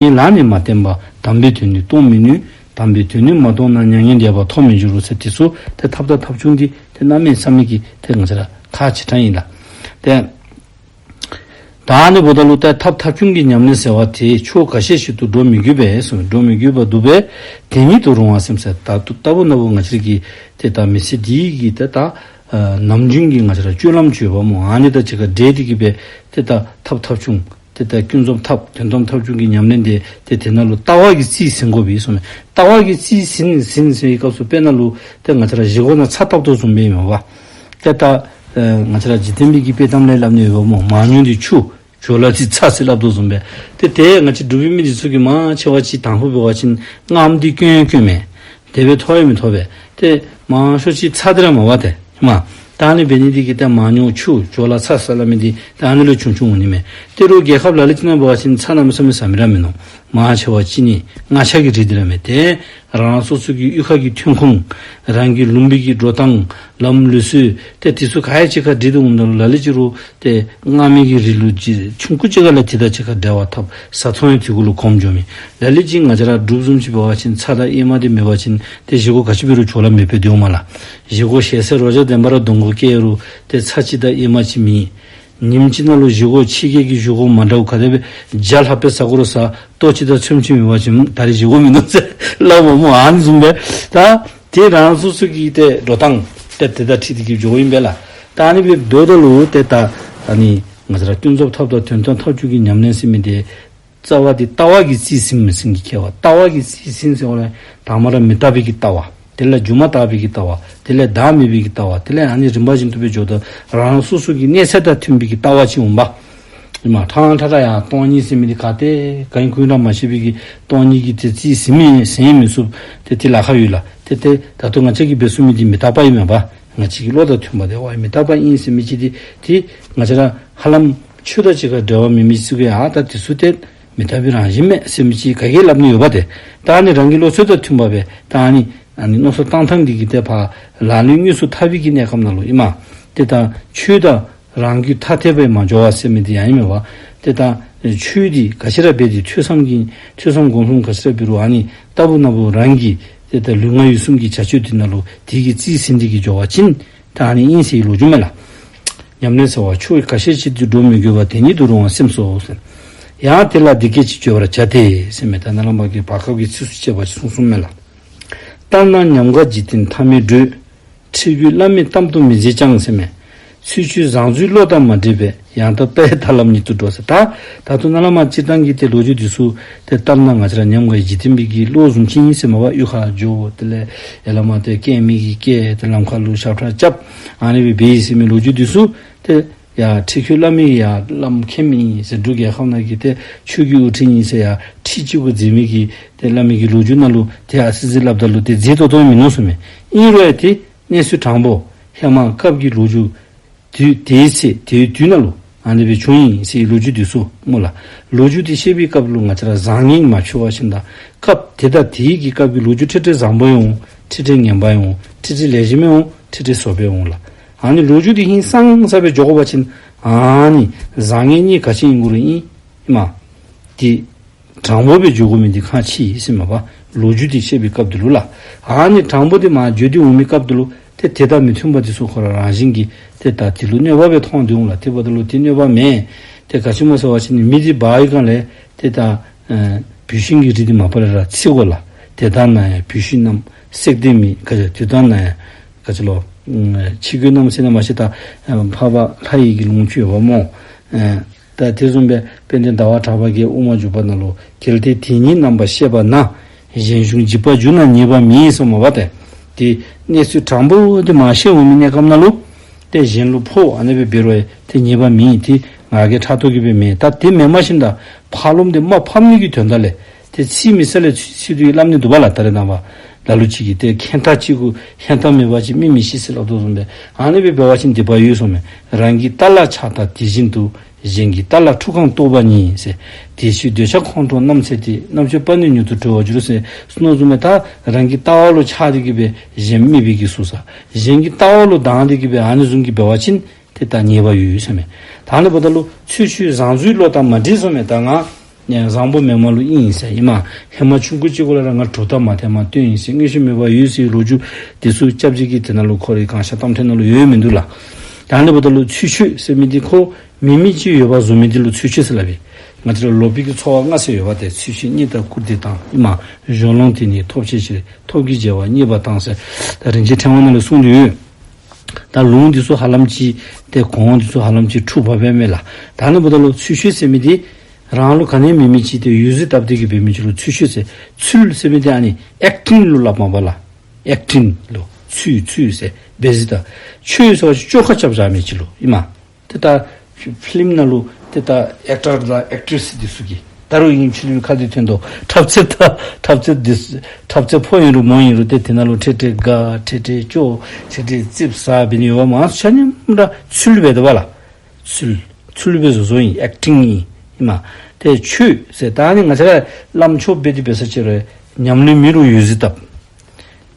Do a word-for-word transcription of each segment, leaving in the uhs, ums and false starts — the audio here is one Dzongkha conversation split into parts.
ལ་ནི་མ་བརྟེན་པར་དམ་པའི་དོན་ནི་གཏོང་མི་ནུས། དམ་པའི་དོན་ནི་མ་གཏོང་ན་མྱ་ངན་འདས་པ་ཐོབ་མི་འགྱུར་རོ་ཟེར། དེ་ཚུ་ཏེ་ཐབས་དང་ཐབས་བྱུང་འདི་ཏེ་གནམ་མེད་ས་མེད་ཀྱི་ཏེ་ང་བཅས་ར་ཁག་ཆེ་དྲགས་ཨིན་ལགས། ཏེ་ད་ཨ་ནི་འབདཝ་ད་ལུ་ད་ཐབས་ཐབས་བྱུང་གི་ཉམས་ལེན་ཟེར་བ་དེ་ཕྱོགས་ཁ་ཤས་ཤིག་ཏུ་འགྲོ་མི་དགོས་པས་གསུངས། འགྲོ་མི་དགོས་པ་འདུག་པས། དེ་ཉིད་དུ་རུང་བར་སེམས་ཟེར། ད་ལྟོ་ལྟ་བུ་ན་བུ་ང་བཅས་ར་གི་ཏེ་ད་མི་ཚེ་འདི་གི་ཏེ་ད་ཨ་ནམ་རྒྱུན་གྱི་ང་བཅས་ར་སྤྱོད་ལམ་ཅིག་ཡོདཔ་སྨོ། ཨ་ནི་དང་གཅིག་ཁར་འབྲེལ་ཏེ་གི་སྦེ་ཏེ་ད་ཐབས་ཐབས་བྱུང་ཏེ་ད་ཀུན་རྫོབ་ཐབས་དོན་དམ་ཐབས་བྱུང་གི་ཉམས་ལེན་དེ་ཏེ་དེ་ནང་ལུ་ལྟ་བ་གིས་རྩིས་ཟིན་དགོ་པས་གསུངས་མས། ལྟ་བ་གིས་རྩིས་ཟིན་ཟིན་ཟེར་བའི་སྐབས་སུ་དཔེར་ན་ལུ་ཏེ་ང་བཅས་ར་བཞེས་སྒོ་ནང་ཚྭ་བཏབ་དོ་བཟུམ་སྦེ་ཨིན་མས་པ། ཏེ་ད་ཨ་ང་བཅས་ར་འཇིག་རྟེན་པའི་གི་དཔྱེ་གཏམ་ལས་སླབ་ནི་ཡོདཔ་སྨོ། མང་ཉུང་འདི་ཆུ། ཇོ་ལ་འདི་ཚྭ་ཟེར་སླབ་དོ་བཟུམ་སྦེ། ཏེ་དེ་ང་བཅས་འབྲུག་པའི་མི་འདི་ཚུ་གིས་མང་ཆེ་བ་ཅིག་དང་ཕུ་འབད་བ་ཅིན་རྔམ་འདི་དཀོན་དཀོན་མས། དེ་སྦེ་ཐོབ་ཡང་མི་ཐོབ་པས། ཏེ་མང་ཤོས་ཅིག་ཚྭ་འདི་ར་མས་པ་ཏེ་མ། ད་ཨ་ནི་འབད་ནི་འདི་གིས་ཏེ་མང་ཉུང་ཆུ་ཇོ་ལ་ཚྭ་ཟེར་སླབ་མི་འདི་ད་ཨ་ནི་ལུ་བྱུང་བྱུངམ་འོང་ནི་མས། ཏེ་རོགས་རྒྱལ་ཁབ་ལ་ལུ་ཅིག་ནང་འབད་བ་ཅིན་ཚྭ་གནམ་མེད་ས་མེད་ཟ་མི་ར་མིན་ནུག། མང་ཆེ་བ་ཅིག་ནི་མངར་ཆ་གི་རིགས་འདི་ར་མས། ཏེ་རང་རང་སོ་སོ་གི་གཡུས་ཁ་གི་ཐོན་ཁུངས་རང་གི་ལུང་པའི་གི་འགྲོ་སྟངས་ལམ་ལུགས་སྲོལ་ཏེ་དེ་ཚུ་ག་ཡང་གཅིག་ཁར་འདྲེས་ཏེ་འོངམ་ད་ལུ་ལ་ལུ་ཅིག་རོགས་ཏེ་མངར་མི་གི་རིགས་ལུ་ཅིག་ཆུང་ཀུ་ཅིག་ཁར་ལས་དེ་དང་གཅིག་ཁར་འབྲེལ་བ་འཐབ་ཟ་འཐུང་ཡང་དེ་གུ་ལུ་གོམས་འགྱོ་མི། ལ་ལུ་ཅིག་ང་བཅས་ར་འབྲུགཔ་བཟུམ་ཅིག་འབད་བ་ཅིན་ཚྭ་དང་ཨེ་མ་འདི་མེད་པ་ཅིན་ཏེ་བཞེས་སྒོ་ག་ཅི་འབད་རུང་ཇོ་ལ་མེད་པར་སྡོདཔ་མས་ལགས། བཞེས་སྒོ་ཞལ་ཟས་རོ་བརྒྱ་ལྡན་པ་ར་གདོང་ཁར་བཀལ་རུང་ཏེ་ཚྭ་ཅིག་དང་ཨེ་མ་ཅིག་མེད། ཉིནམ་གཅིག་ནང་ལུ་བཞེས་སྒོ་ཕྱི་རྒྱལ་གྱི་བཞེས་སྒོ་མ་འདྲཝ་ག་དེ་སྦེ་བརྒྱ་ལྷག་སྦེ་ཟ་དགོ་རུང་ཟ། ལྟོ་ཅིག་དང་ཚོདམ་ཅིག་མེད་པ་ཅིན་ད་རིས་བཞེས་སྒོ་མིན་ནུག་ཟེར་སླབ་འོང་སྨོ། ཨ་ནི་བཟུམ་སྦེ་ད་དེ་རང་སོ་སོ་གི་ཏེ་འགྲོ་སྟངས་ཏེ་དེ་དང་འཁྲིལ་ཏེ་གི་འགྱོཝ་ཨིན་པས་ལགས། ད་ཨ་ནི་སྦེ་འབདཝ་ད་ལུ་ཏེ་ད་ཨ་ནི་ང་བཅས་ར་ཀུན་རྫོབ་ཐབས་དང་དོན་དམ་ཐབས་བྱུང་གི་ཉམས་ལེན་ཟེར་མི་དེ་རྩ་བ་འདི་ལྟ་བ་གིས་རྩིས་ཟིན་མི་ཟིན་གྱི་ཁྱད་པར། ལྟ་བ་གིས་རྩིས་ཟིན་ཟེར་བ་ལས་དང་པ་ར་མི་རྟག་པའི་གི་ལྟ་བ། དེ་ལས་སྒྱུ་མ་ལྟ་བའི་གི་ལྟ་བ། དེ་ལས་བདག་མེད་པའི་གི་ལྟ་བ། དེ་ལས་ཨ་ནི་རིམ་པ་བཞིན་དུ་སྦེ་འགྱོཝ་ད་རང་སོ་སོ་གི་གནས་ཚད་དང་མཐུན་པའི་གི་ལྟ་བ་ཅིག་འོང་པ། ཨིན་མས། ཕྲང་ཕྲང་ར་ཡང་སྟོང་ཉིད་ཟེར་མི་འདི་ག་ཏེ་ག་ཨིན་ཁུངས་ར་མ་ཤེས་པའི་གི་སྟོང་ཉིད་ཀྱི་ཏེ་རྩིས་ཟིན་མི་ཟིན་མི་ཚུགས། ཏེ་དེ་ལཱ་ཁག་ཡོད་ལགས། ཏེ་ཏེ་ད་ལྟོ་ང་བཅས་ཀྱིས་འབད་ཚུགས་མི་འདི་མི་རྟག་པ་ཨིན་མས་པ། ང་བཅས་ཀྱི་བློ་དང་མཐུན་པ་དེ་བ་མི་རྟག་པ་ཨིན་ཟེར་མི་ཅིག་འདི་ཏེ་ང་བཅས་ར་ཧ་ལམ་ཆོས་དང་གཅིག་ཁར་འབྲེལ་བ་མེད་མི་ཚུ་གིས་ཨ་ད་དེ་ཚུ་ཏེ་མི་རྟག་པའི་རང་བཞིན་མས་ཟེར་མི་ཅིག་ག་གིས་སླབ་ནི་ཡོད་པ་ཏེ། ད་ཨ་ནི་རང་གི་བློ་ཚོད་དང་མཐུན་པ་སྦེ་ད་ཨ་ནི་ཨ་ནི་མནོ་བསམ་བཏང་ཐངས་འདི་གིས་ཏེ་ཕར་ལག་ལེན་དངོས་སུ་འཐབ་པའི་གི་གནས་སྐབས་ནང་ལུ་ཨིན་མས། ཏེ་ད་ཆོས་དང་རང་རྒྱུད་ཐ་དད་པའི་མ་འགྱོ་བ་ཟེར་མི་འདི་ཡང་ཨིན་མས་པ། ཏེ་ད་ཆོས་འདི་ག་ཅི་ར་འབད་དེ་ཐོས་བསམ་གྱི་ཐོས་བསམ་སྒོམ་གསུམ་ག་ཅི་ར་འབད་རུང་ཨ་ནི་ལྟ་བུ་ན་བུ་རང་གི་ཏེ་ད་ལུས་ངག་ཡིད་གསུམ་གྱི་བྱ་སྤྱོད་འདི་ནང་ལུ་དེ་གིས་རྩིས་ཟིན་ཏེ་གི་འགྱོ་བ་ཅིན་ད་ཨ་ནི་ཨིན་ཟེར་བའི་ལོ་རྒྱུས་མས་ལགས། ཉམས་ལེན་ཟེར་བ་ཕྱོགས་ག་ཤེད་ཅིག་ཏུ་འགྲོ་མི་དགོས་པ་དེ་ཉིད་དུ་རུང་བར་སེམས་སོ་ཟེར། ཡང་དེ་ལ་འདི་སྐད་ཅེས་བརྗོད་པར་བྱ་སྟེ་ཟེར་མི་ད་ནཱ་ལས་མར་གྱི་བར་སྐབས་ཀྱི་ཚིགས་སུ་བཅད་པ་ཅིག་གསུངས་གསུངསམ་མས་ལགས། ལྟར་ན་ཉམས་དགའ་འཇིག་རྟེན་མཐའ་མེད་བགྲོད། ཁྲེལ་རྒྱུད་བླ་མེད་གཏམ་དུ་མི་མཛེས་ཀྱང་ཟེར་མས། ཚུལ་འཆོས་བཟང་བརྫུའི་བློ་དང་མ་འདྲེས་པས། ཡང་དག་ལྟ་བའི་ཐར་ལམ་ཉིད་དུ་འགྲོ་ཟེར། ད་ད་ལྟོ་ནཱ་ལས་མར་སྤྱིར་བཏང་གི་ཏེ་ལོ་རྒྱུས་འདི་ཚུ་ཏེ་ལྟར་ན་ང་བཅས་ར་ཉམས་དགའ་འཇིག་རྟེན་པའི་གི་བློ་བཟུམ་ཅིག་ཨིན་ཟེར་མས་པ། གཡུས་ཁར་འགྱོ་དེ་ལས་ཡར་ལས་མར་ཏེ་སྐྱེལ་མི་གིས་སྐྱེལ་ཏེ་ལམ་ཁ་ལུ་ཞབས་ཁྲ་རྐྱབ་ཨ་ནི་སྦེ་འབད་ཡི་ཟེར་མི་ལོ་རྒྱུས་འདི་ཚུ་ཏེ་ཡ་ཁྲེལ་རྒྱུད་བླ་མེད་ཡ་བླམ་མཁན་མི་ཨིན་ཟེར་འབྲུག་རྒྱལ་ཁབ་ནང་གི་ཏེ་ཆོས་ཀྱི་དབུ་ཁྲིད་ཨིན་ཟེར་ཡ་ཁྲི་གཅིག་པུ་མཛད་མི་གི་ཏེ་བླ་མའི་གི་ལོ་རྒྱུས་ནང་ལུ་ཏེ་ཨ་ཙི་ཙི་སླབ་ད་ལུ་ཏེ་མཛེས་ཏོག་ཏོ་མིན་ནུག་གསུངས་མས། ཨིན་རུང་ཡང་ཏེ་གནས་ཚུལ་དྲང་པོ་ཧེ་མ་སྐབས་ཀྱི་ལོ་རྒྱུས་དུས་དེའི་ཚེ་དེའི་དུས་ནང་ལུ་ཨ་ནི་སྦེ་བྱུང་ཡི་ཟེར་ལོ་རྒྱུས་འདི་ཚུ་སྨོ་ལགས། ལོ་རྒྱུས་འདི་བཤད་པའི་སྐབས་ལུ་ང་བཅས་ར་བཟང་ངན་མ་ཕྱེ་བ་ཅིན་ད་སྐབས་དེ་དང་དེའི་གི་སྐབས་ཀྱི་ལོ་རྒྱུས་ཁྲིག་ཁྲི་བཟང་པོ་ཡང་འོང་། ཁྲིག་ཁྲི་ངན་པ་ཡང་འོང་། ཁྲིག་ཁྲི་ལེགས་ཤོམ་ཡང་འོང་། ཁྲིག་ཁྲི་བཙོག་པ་ཡང་འོང་ལགས། ཨ་ནི་ལོ་རྒྱུས་འདི་ཧིང་སངས་ས་སྦེ་འགྱོ་དགོ་པ་ཅིན་ཨ་ནི་བཟང་ངན་གཉིས་ག་ཅི་ཨིན་དགོ་རུང་ཨིན་མས། ཏེ་དྲང་པོ་སྦེ་འགྱོ་དགོ་མི་འདི་ཁག་ཆེ་ཨིན་ཟེར་མས་པ། ལོ་རྒྱུས་འདི་བཤད་པའི་སྐབས་འདི་ལུ་ལགས། ཨ་ནི་དྲང་པོ་འདི་མ་འགྱོ་སྟེ་འོང་མི་སྐབས་འདི་ལུ་ཏེ་དེ་དང་མི་མཐུན་པ་འདི་ཚུ་ཁོ་ར་རང་བཞིན་གྱིས་ཏེ་ད་དེ་ལུ་གནོད་པ་སྦེ་མཐོང་སྟེ་འོང་ལགས། དེ་འབདཝ་ད་ལུ་དེ་གནོད་པ་མེན། ཏེ་ག་ཅི་སྨོ་ཟེར་བ་ཅིན་མི་འདི་འབག་པའི་སྒང་ལས་ཏེ་ད་ཨ་བུད་ཤིང་གི་རིགས་འདི་མ་པ་ལས་ར་འཚིག་དགོ་ལགས། དེ་ལྟར་ན་ཡང་བུད་ཤིང་རྣམས་བསྲེགས་ཏེ་མིད། ག་ཅི་དེ་ལྟར་ན་ཡང་ག་ཅི་ལོ་ཨ་ཕྱི་རྒོད་རྣམས་ཟེར་ན་མ་ཤེས། ད་ཨ་འཕགས་པ་ལྷ་ཡི་གི་ལུང་ཅིག་ཡོདཔ་སྨོ། ཨ་ད་དེ་བཟུམ་སྦེ་དཔལ་ལྡན་ཟླ་བ་གྲགས་པ་གིས་དབུ་མ་འཇུག་པ་ནང་ལུ་གལ་ཏེ་དེ་ཉིད་རྣམ་པར་ཤེས་པ་ན། གཞན་གཞུང་འཇིག་པར་འགྱུར་ན་ཉེས་པ་མེད་གསུངས་མས་པ་ཏེ། ཏེ་གནས་ཚུལ་དྲང་པོ་འདི་མ་ཤེས་འོང་མི་གནས་སྐབས་ནང་ལུ་ཏེ་གཞན་ལུ་ཕོག་ཨ་ནི་སྦེ་འབད་རུང་ཏེ་ཉེས་པ་མེད། ཏེ་ང་རྒྱལ་ཕྲག་དོག་གིས་སྦེ་མེན། ད་དེ་མེན་མ་ཤེས་ད་ཕར་ལོགམ་འདི་མར་ཕབ་ནི་གི་དོན་དག་ལས་ཏེ་ཚིག་མི་གསལ་ལས་ཚིག་ཚིག་ཏུ་སླབ་ནི་འདུག་པ་ལགས། ད་རེས་ནངས་པ་ལ་ལུ་ཅིག་གིས་ཏེ་ཁེན་ཏ་གཅིག་གུ་ཧན་ཏ་མེད་པ་ཅིན་མི་མི་ཤེས་ཟེར་སླབ་དོ་བཟུམ་སྦེ་ཨ་ནི་སྦེ་འབད་བ་ཅིན་སྡིག་པ་ཡོད་གསུངས་མས། རང་གི་ལྟ་ལ་ཆགས་ལྟ་དེ་བཞིན་དུ། གཞན་གྱི་ལྟ་ལ་ཁྲུ་གང་རྟོག་པ་ཉིད་ཟེར། དེ་ཕྱིར་འདོད་ཆགས་ཁོང་ཁྲོ་རྣམ་འཚེ་སྟེ། རྣམ་དཔྱོད་པ་ནི་མྱུར་དུ་གྲོལ་བར་འགྱུར་ཟེར་གསུངས་ནུག་གསུངས་མས། ད་རང་གི་ལྟ་བ་ལུ་ཆགས་ཏེ་གི་སྦེ་གཞན་སྨད་པའི་གི་གཟུགས་བཟའ། གཞན་གྱི་ལྟ་བ་ལུ་སྡང་སྟེ་གི་སྦེ་ཨ་ནི་བཟུམ་གྱི་འབད་བ་ཅིན་ཏེ་ད་ཉེས་པ་ཡོད་ཡོད་ཟེར་མས། ད་ཨ་ནི་འབདཝ་ད་ལུ་ཚུལ་འཆོས་བཟང་བརྫུའི་བློ་དང་མ་འདྲེས་གསུངས་མས། ད་ང་ ཨེ་བཟང་པོ་མེན་མ་ལུ་ཨིན་ཟེར་ཨིན་མས། ཧེ་མ་ཆུང་ཀུ་ཅིག་གུ་ལས་ར་ང་གྲུབ་རྟགས་མ་ཐོན་མ་སྟོན་ཡི་ཟེར། མངོན་ཤེས་མེད་པར་ཡོད་ཟེར་ལོ་རྒྱུས་འདི་ཚུ་སྐྱབས་རྗེ་གིས་དེ་ནང་ལུ་ཁོ་རའི་གང་ཤར་གཏམ་ཕྲན་ནང་ལུ་ཡོད་མིན་འདུག་ལགས། ད་ཨ་ནི་འབདཝ་ད་ལུ་ཚུལ་འཆོས་ཟེར་མི་འདི་ཁོ་མི་མེད་ཅིག་ཡོད་པ་བཟོ་མི་འདི་ལུ་ཚུལ་འཆོས་ཟེར་སླབ་ཨིན། ང་བཅས་ར་ལོག་པའི་གི་ཚོར་བ་ལྔ་ཟེར་ཡོདཔ་ཏེ་ཚུལ་འཆོས་རྙེད་དང་བཀུར་སྟི་དང་ཨིན་མས། གཞོན་ལོངས་དེ་ནི་ཐོབ་བྱའི་ཕྱིར། ཐོབ་ཀྱི་བྱ་བ་རྙེད་པ་དང་ཟེར། ད་རིན་ཆེན་ཕྲེང་བ་ནང་ལུ་གསུངས་ཏེ་ཡོད། ད་ལུང་འདི་ཚུ་ཧ་ལམ་ཅིག་ཏེ་གོང་འདི་ཚུ་ཧ་ལམ་ཅིག་འཁྲུལ་བ་སྦེ་མས་ལགས། ད་ཨ་ནི་འབདཝ་ད་ལུ་ཚུལ་འཆོས་ཟེར་མི་འདི་རང་ལུ་ག་ནི་མེད་མི་ཅིག་ཏེ་ཡོད་ཟེར་བཏབ་སྟེ་གི་འབད་མི་ཅིག་ལུ་ཚུལ་འཆོས་ཟེར། ཚུལ་ཟེར་མི་འདི་ཨ་ནི་ཨེཀ་ཊིང་ལུ་སླབ་མས་པ་ལགས། ཨེཀ་ཊིང་ལུ་ཚུལ་ཚུལ་ཟེར་འབད་ཟེར་ད། འཆོས་ཟེར་བ་ཅིན་བཅོས་ཁ་རྐྱབ་བཞག་མི་ཅིག་ལུ་ཨིན་མས། ཏེ་ད་ཕི་ལིམ་ནང་ལུ་ཏེ་ད་ཨེཀ་ཊར་དང་ཨེཀ་ཊེ་རེསི་འདི་ཚུ་གིས་ད་རུང་ཨིན་ཕྱི་ལུ་ཁ་འདི་ཐོན་དོ། འཁྲབ་རྩེད་ད་འཁྲབ་རྩེད་འདི་འཁྲབ་རྩེད་ཕོ་ཨིན་རུང་མོ་ཨིན་རུང་ཏེ་དེ་ནང་ལུ་ཁྲེ་ཁྲེ་དགའ་ཁྲེ་ཁྲེ་སྐྱོ་ཁྲེ་ཁྲེ་ཙིགཔ་ཟ་འབད་ནི་ཡོདཔ་མས། ཆ་མཉམ་ར་ཚུལ་འབད་དོ་བ་ལགས། ཚུལ་ཚུལ་འབད་བཟོ་བཟོཝ་ཨིན། ཨེཀ་ཊིང་ཨིན་ཨིན་མས། ཏེ་འཆོས་ཟེར་ད་ཨ་ནི་ང་བཅས་ར་བླམ་ཆོསཔ་འབད་དེ་འབད་ས་ཅིག་རུང་ཉམས་ལེན་མེད་རུང་ཡོད་ཟེར་བཏབ།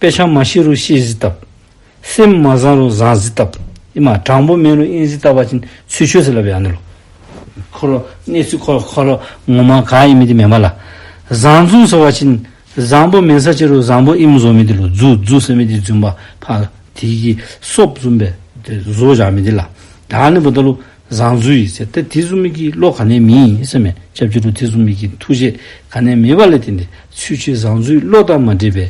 དཔེ་ཆ་མ་ཤེས་རུང་ཤེས་ཟེར་བཏབ། སེམས་མ་བཟང་རུང་བཟང་ཟེར་བཏབ། ཨིན་མས། དྲང་པོ་མེན་རུང་ཨིན་ཟེར་བཏབ་པ་ཅིན་ཚུལ་འཆོས་ཟེར་སླབ་ཨིན་ཨ་ནི་ལུ། ཁོ་ར་གནས་ཚུལ་ཁོ་ཁོ་ར་ངོ་མ་ག་ཨིན་མི་འདི་མེན་མས་ལགས། བཟང་རྫུན་ཟེར་བ་ཅིན་བཟང་པོ་མེན་ས་ཅིག་རུང་བཟང་པོ་ཨིནམ་བཟོ་མི་འདི་ལུ་རྫུན་རྫུན་ཟེར་མི་འདི་རྫུན་པ་ཕར་དེ་གི་སོབ་བཟུམ་སྦེ་ཏེ་བཟོ་བཞག་མི་འདི་ལགས། ད་ཨ་ནི་འབདཝ་ད་ལུ་བཟང་རྫུན་ཨིན་ཟེར་ཏེ་དེ་བཟུམ་མའི་གི་བློ་ག་ནི་མེད་ཟེར་མས། སྐྱབས་རྗེ་ལུ་དེ་བཟུམ་མའི་གི་ཐུགས་བཞེད་ག་ནི་མེད་པ་ལས་བརྟེན་ཏེ་ཚུལ་འཆོས་བཟང་རྫུན་བློ་དང་མ་འདྲེས་པའི་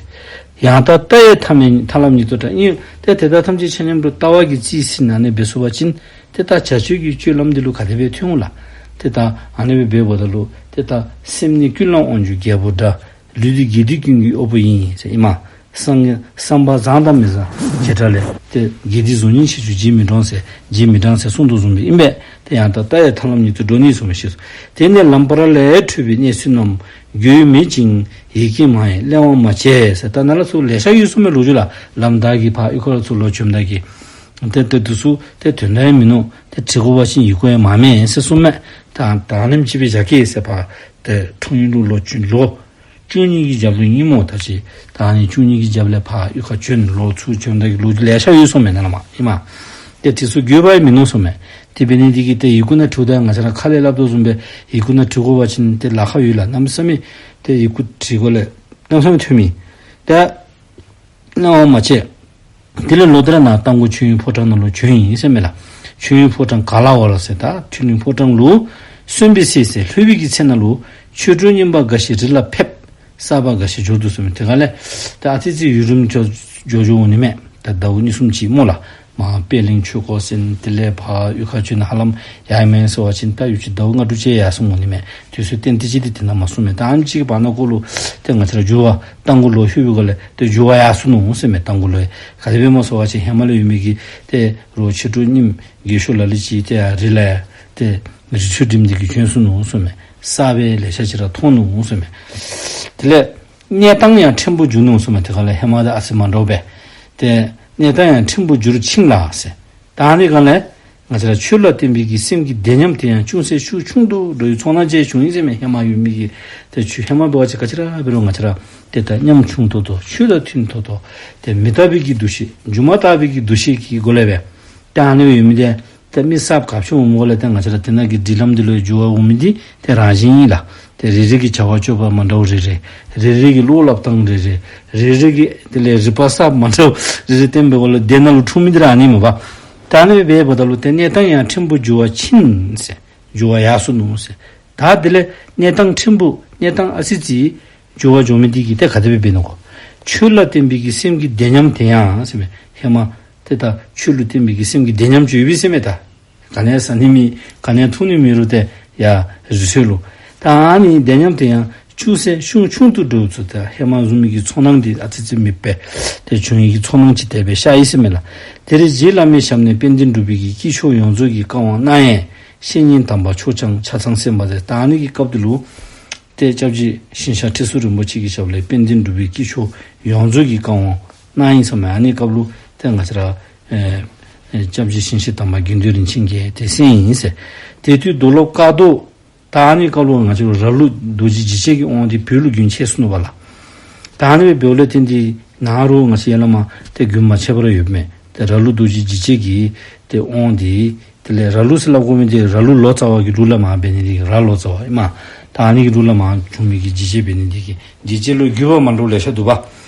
ཡང་དག་ལྟ་བའི་ཐ་མལ་ཐར་ལམ་ཉིད་དུ་འདྲ་ཨིན། ཏེ་དེ་དག་ཐམས་ཅད་ཆ་མཉམ་ར་ལྟ་བ་གིས་རྩིས་ཟིན་ཨ་ནི་འབད་ཚུགས་པ་ཅིན་ཏེ་ད་བྱ་སྤྱོད་ཀྱི་སྤྱོད་ལམ་འདི་ལུ་ག་དེ་སྦེ་ཐོན་འོང་ལགས། ཏེ་ད་ཨ་ནི་སྦེ་འབདཝ་ད་ལུ་ཏེ་ད་སེམས་ནི་ཀུན་ལ་དབང་བསྒྱུར་རྒྱལ་པོ་འདྲ། ལུས་འདི་དགེ་སྡིག་ཀུན་གྱི་དབང་པོ་ཡིན་ཟེར་ཨིན་མས། བསམ་བསམ་པ་བཟང་དང་མི་བཟང་བྱེ་བྲག་ལས། ཏེ་དགེ་སྡིག་བཟོ་ཉེས་ཆེ་ཆུང་རྗེས་མི་འབྲང་ཟེར་རྗེས་མི་འབྲང་ཟེར་གསུངས་དོ་བཟུམ་སྦེ་ཨིན་པས། ཏེ་ཡང་དག་ལྟ་བའི་ཐར་ལམ་ཉིད་དུ་འགྲོ་ནི་གསུངས་མི་ཤེས་སོ། དེ་ནས་ལམ་བར་ལས་འཕྲོས་པའི་གནས་ཚུལ་རྣམས་རྒྱུས་མེད་ཅིང་ཡིད་ཀྱིས་མ་ཡེངས་གླེང་བ་མ་བྱས་ཟེར། ད་ནཱ་ལས་ཚུར་ལེ་ཤ་ཡོད་གསུངས་མས་ལོ་རྒྱུས་ལགས། ལམ་བདའ་གི་ཕར་ཨི་ཁུ་ལས་ཚུར་ལོག་བྱོནམ་ད་གི་ཏེ་ཏེ་དེ་ཚུ་ཏེ་དོན་དག་ཡང་མིན་ནུག། ཏེ་དྲི་དགོ་པ་ཅིན་ཡི་གུ་ཡང་མ་མེད་ཟེར་གསུངས་མས། ད་ད་ནེམ་ཅིག་སྦེ་བཞག་གེ་ཟེར་ཕར་ཏེ་འཁྲུངས་ཡུལ་ལུ་ལོག་བྱོན་ལོ། བཅུ་གཉིས་ཀྱི་རྒྱབ་ལུ་ཨིན་སྨོ་ད་ཅི། ད་ཨ་ནི་བཅུ་གཉིས་ཀྱི་རྒྱབ་ལས་ཕར་གཡུས་ཁར་བྱོན་ལོག་ཚུར་བྱོནམ་ད་གི་ལོ་རྒྱུས་ལེ་ཤ་ཡོད་གསུངས་མས་ནཱ་ལས་མར་ཨིན་མས། ཏེ་དེ་ཚུ་དགོ་པ་ཡང་མིན་ནུག་གསུངས་མས། དེ་འབད་ནི་འདི་གིས་ཏེ་ཡི་གུ་ནང་བྲིཝ་ད་ང་བཅས་ར་ཁ་ལས་སླབ་དོ་བཟུམ་སྦེ་ཡི་གུ་ནང་བྲི་དགོ་པ་ཅིན་ཏེ་ལཱ་ཁག་ཡོད་ལགས། གནམ་མེད་ས་མེད་ཏེ་ཡི་གུ་བྲི་དགོ་ལས་གནམ་མེད་ས་མེད་ཐོན་མི་ད་གནང་བ་མ་བྱས། དེ་ལས་ལོག་སྟེ་ར་ནཱ་རྟ་མགོ་ཆོས་དབྱིངས་ཕོ་བྲང་ནང་ལུ་བྱོན་ཡི་ཟེར་མས་ལགས། ཆོས་དབྱིངས་ཕོ་བྲང་ག་ལ་བ་ལ་ཟེར། ད་ཆོས་དབྱིངས་ཕོ་བྲང་ལུ་སོན་པའི་ཚེ་ཟེར་ལྷོད་པའི་གི་ཚེ་ནང་ལུ་ཆོས་གྲོགས་རྙིང་པ་འགའ་ཞིག་རི་ལ་ཕེབས། གསར་པ་འགའ་ཞིག་འབྱོར་འདུག་ཟེར་མས། དེ་ག་ལས་ད་ཨ་ཙི་ཙི་ཡུན་རིངམོ་འགྱོ་འགྱོ་འོང་ནི་མས། ད་ཟླཝ་གཉིས་གསུམ་ཅིག་སྨོ་ལགས། མར་པད་གླིང་ཆོས་འཁོར་ཟེར་དེ་ལས་ཕར་གཡུས་ཁར་བྱོན་ཧ་ལམ་ཡར་མེན་ཟེར་བ་ཅིན་ད་ཡུན་ཅིག་ཟླཝ་ལྔ་དྲུག་ཅིག་ཡར་སོང་འོང་ནི་མས། དུས་ཚོད་ཏན་ཏིག་ཅིག་འདི་དེ་ནང་མ་གསུངས་མས། ད་ཨ་ནེམ་ཅིག་གི་བར་ན་ཁོ་ལུ་ཏེ་ང་བཅས་ར་འགྱུར་བ་རྟ་མགོ་ལུ་ལྷོད་པའི་སྒང་ལས་ཏེ་འགྱུར་བ་ཡར་སོ་ནུག་ཟེར་མས། རྟ་མགོ་ལུ་ག་དེ་སྦེ་སྨོ་ཟེར་བ་ཅིན་ཧེ་མ་ལས་ཡོད་མི་གི་ཏེ་རོགས་ཆོས་གྲོགས་རྙིངམ་རྒས་ཤོས་ལ་ལུ་ཅིག་ཏེ་ཡར་རི་ལས་ཡར་ཏེ་རི་ཁྲོད་འགྲིམས་ཏེ་གི་བྱོན་སོ་ནུག་ཟེར་མས། གསར་པ་ལེ་ཤ་ཅིག་ར་མཐོང་ནུག་ཟེར་མས། དེ་ལས་གནས་སྟངས་ཡང་ཕྲན་བུ་འགྱུར་ནུག་ཟེར་མས། དེ་ག་ལས་ཧེ་མ་དང་ཨ་ཙི་མ་འདྲཝ་སྦེ་ཏེ་གནས་སྟངས་ཡང་ཕྲན་བུ་འགྱུར་ཕྱིན་ལ་ཟེར། ད་ཨ་ནི་སྒང་ལས་ང་བཅས་ར་ཆོས་ལ་བརྟེན་པའི་གི་སེམས་ཀྱི་བདེ་ཉམས་དེ་ཡང་ཅུང་ཟད་ཤུགས་ཆུང་དུ་འགྲོ་བའི་ཚོར་སྣང་ཅིག་བྱུང་ཡི་ཟེར་མས། ཧེ་མ་ཡོད་མི་གི་ཏེ་ཆོས་ཧེ་མ་འབད་བ་ཅིན་ག་ཅི་ར་འབད་རུང་ང་བཅས་ར་ཏེ་ད་ཉམ་ཆུང་ཏོག་ཏོ་ཆོས་དང་མཐུན་ཏོག་ཏོ་ཏེ་མི་རྟག་པའི་གི་འདུ་ཤེས་སྒྱུ་མ་ལྟ་བུའི་གི་འདུ་ཤེས་ཀྱི་སྒོ་ལས་སྦེ་ད་ཨ་ནི་ཡོད་མི་དེ་ཏེ་མི་གསརཔ་ག་ཅི་འོངམ་ལས་ཏེ་ང་བཅས་ར་དེ་ནང་གི་སྒྲིག་ལམ་འདི་ལུ་འགྱུར་བ་འོང་མི་འདི་ཏེ་རང་བཞིན་ཨིན་ལགས། ཏེ་རེ་རེ་གི་བྱ་བ་སྤྱོད་པ་མ་འདྲཝ་རེ་རེ། རེ་རེ་གི་བློ་སླབ་ཐངས་རེ་རེ། རེ་རེ་གི་དེ་ལས་རིག་པ་གསརཔ་མ་འདྲཝ་རེ་རེ་བསྟེན་པའི་སྒོ་ལས་དེ་ནང་ལུ་འཁྲུངས་མི་འདི་ར་ཨ་ནི་མས་པ། ད་ཨ་ནི་སྦེ་འབདཝ་ད་ལུ་ཏེ་གནས་སྟངས་ཡང་ཕྲན་བུ་འགྱུར་བ་ཕྱིན་ཟེར། འགྱུར་བ་ཡར་སོ་ནུག་ཟེར། ད་དེ་ལས་གནས་སྟངས་ཕྲན་བུ་གནས་སྟངས་ཨ་ཙི་ཙི་འགྱུར་བ་འགྱོ་མི་འདི་གིས་ཏེ་ག་དེ་སྦེ་འབད་ནུག་གོ། ཆོས་ལ་བརྟེན་པའི་གི་སེམས་ཀྱི་བདེ་ཉམས་དེ་ཡང་ཟེར་མས། ཧེ་མ་ཏེ་ད་ཆོས་ལུ་བརྟེན་པའི་གི་སེམས་ཀྱི་བདེ་ཉམས་ཅིག་ཡོད་པས་ཟེར་མས། ད་ག་ནི་ཟ་ནི་མེད་ག་ནི་འཐུང་ནི་མེད་རུང་ཏེ་ཡར་རི་ཁྲོད་ལུ། ད་ཨ་ནི་བདེ་ཉམས་དེ་ཡང་ཅུང་ཟད་ཤུགས་ཆུང་དུ་འགྲོ་ཚུལ་ད་ཧེ་མ་བཟུམ་མའི་གི་ཚོར་སྣང་འདི་ཨ་ཙི་ཙི་མེདཔ་སྦེ་ཏེ་བྱུང་ཡི་གི་ཚོར་སྣང་ཅིག་དེ་སྦེ་ཤར་ཡི་ཟེར་མས་ལགས། དེར་རྗེ་བླ་མའི་ཞབས་ནས་དཔལ་ལྡན་འབྲུག་པའི་གི་དཀྱིལ་ཆོག་ཡོངས་རྫོགས་ཀྱི་བཀའ་དབང་གནང་ཡས། བཤེས་གཉེན་དམ་པ་མཆོག་ཀྱང་ཆ་ཚང་གསན་པ་ཟེར། ད་ཨ་ནི་གི་སྐབས་འདི་ལུ་ཏེ་སྐྱབས་རྗེ་ཞིང་གཤེགས་ཁྲི་ཟུར་རིན་པོ་ཆེ་གི་ཞབས་ལས་དཔལ་ལྡན་འབྲུག་པའི་དཀྱིལ་ཆོག་ཡོངས་རྫོགས་ཀྱི་བཀའ་དབང་གནང་ཡི་ཟེར་མས། ཨ་ནི་སྐབས་ལུ་ཏེ་ང་བཅས་ར་ཨེ་ཨེ་སྐྱབས་རྗེ་ཞིང་གཤེགས་དམ་པ་དགེ་འདུན་རིན་ཆེན་གྱིས་ཏེ་གསན་ཡི་ཟེར། དེ་དུས་རྡོར་སློབ་ཀཿདྷོ། ད་ཨ་ནི་སྐབས་ལུ་ང་བཅས་ར་ར་ལུག་རྡོ་རྗེ་འཇིགས་བྱེད་ཀྱི་དབང་འདི་བོད་ལུ་རྒྱུན་ཆད་སོ་ནུག་པ་ལགས། ད་ཨ་ནི་སྦེ་འབདཝ་ལས་བརྟེན་ཏེ་ནཱ་རུང་ང་བཅས་ཡར་ལས་མར་ཏེ་རྒྱུན་མ་ཆད་པར་ཡོདཔ་མས། ཏེ་ར་ལུག་རྡོ་རྗེ་འཇིགས་བྱེད་ཀྱི་ཏེ་དབང་འདི་དེ་ལས་ར་ལུག་ཟེར་སླབ་དགོ་མི་འདི་ར་ལུག་ལོ་ཙཱ་བ་གི་ལུག་ལས་མར་འབད་ནི་འདི་ར་ལོ་ཙཱ་བ་ཨིན་མས། ད་ཨ་ནི་གི་ལུགས་ལས་མར་བྱུང་མི་གི་འཇིགས་བྱེད་འབད་ནི་འདི་གིས་འཇིགས་བྱེད་ལུ་བརྒྱུད་པ་མ་འདྲཝ་ལེ་ཤ་འདུག་པ།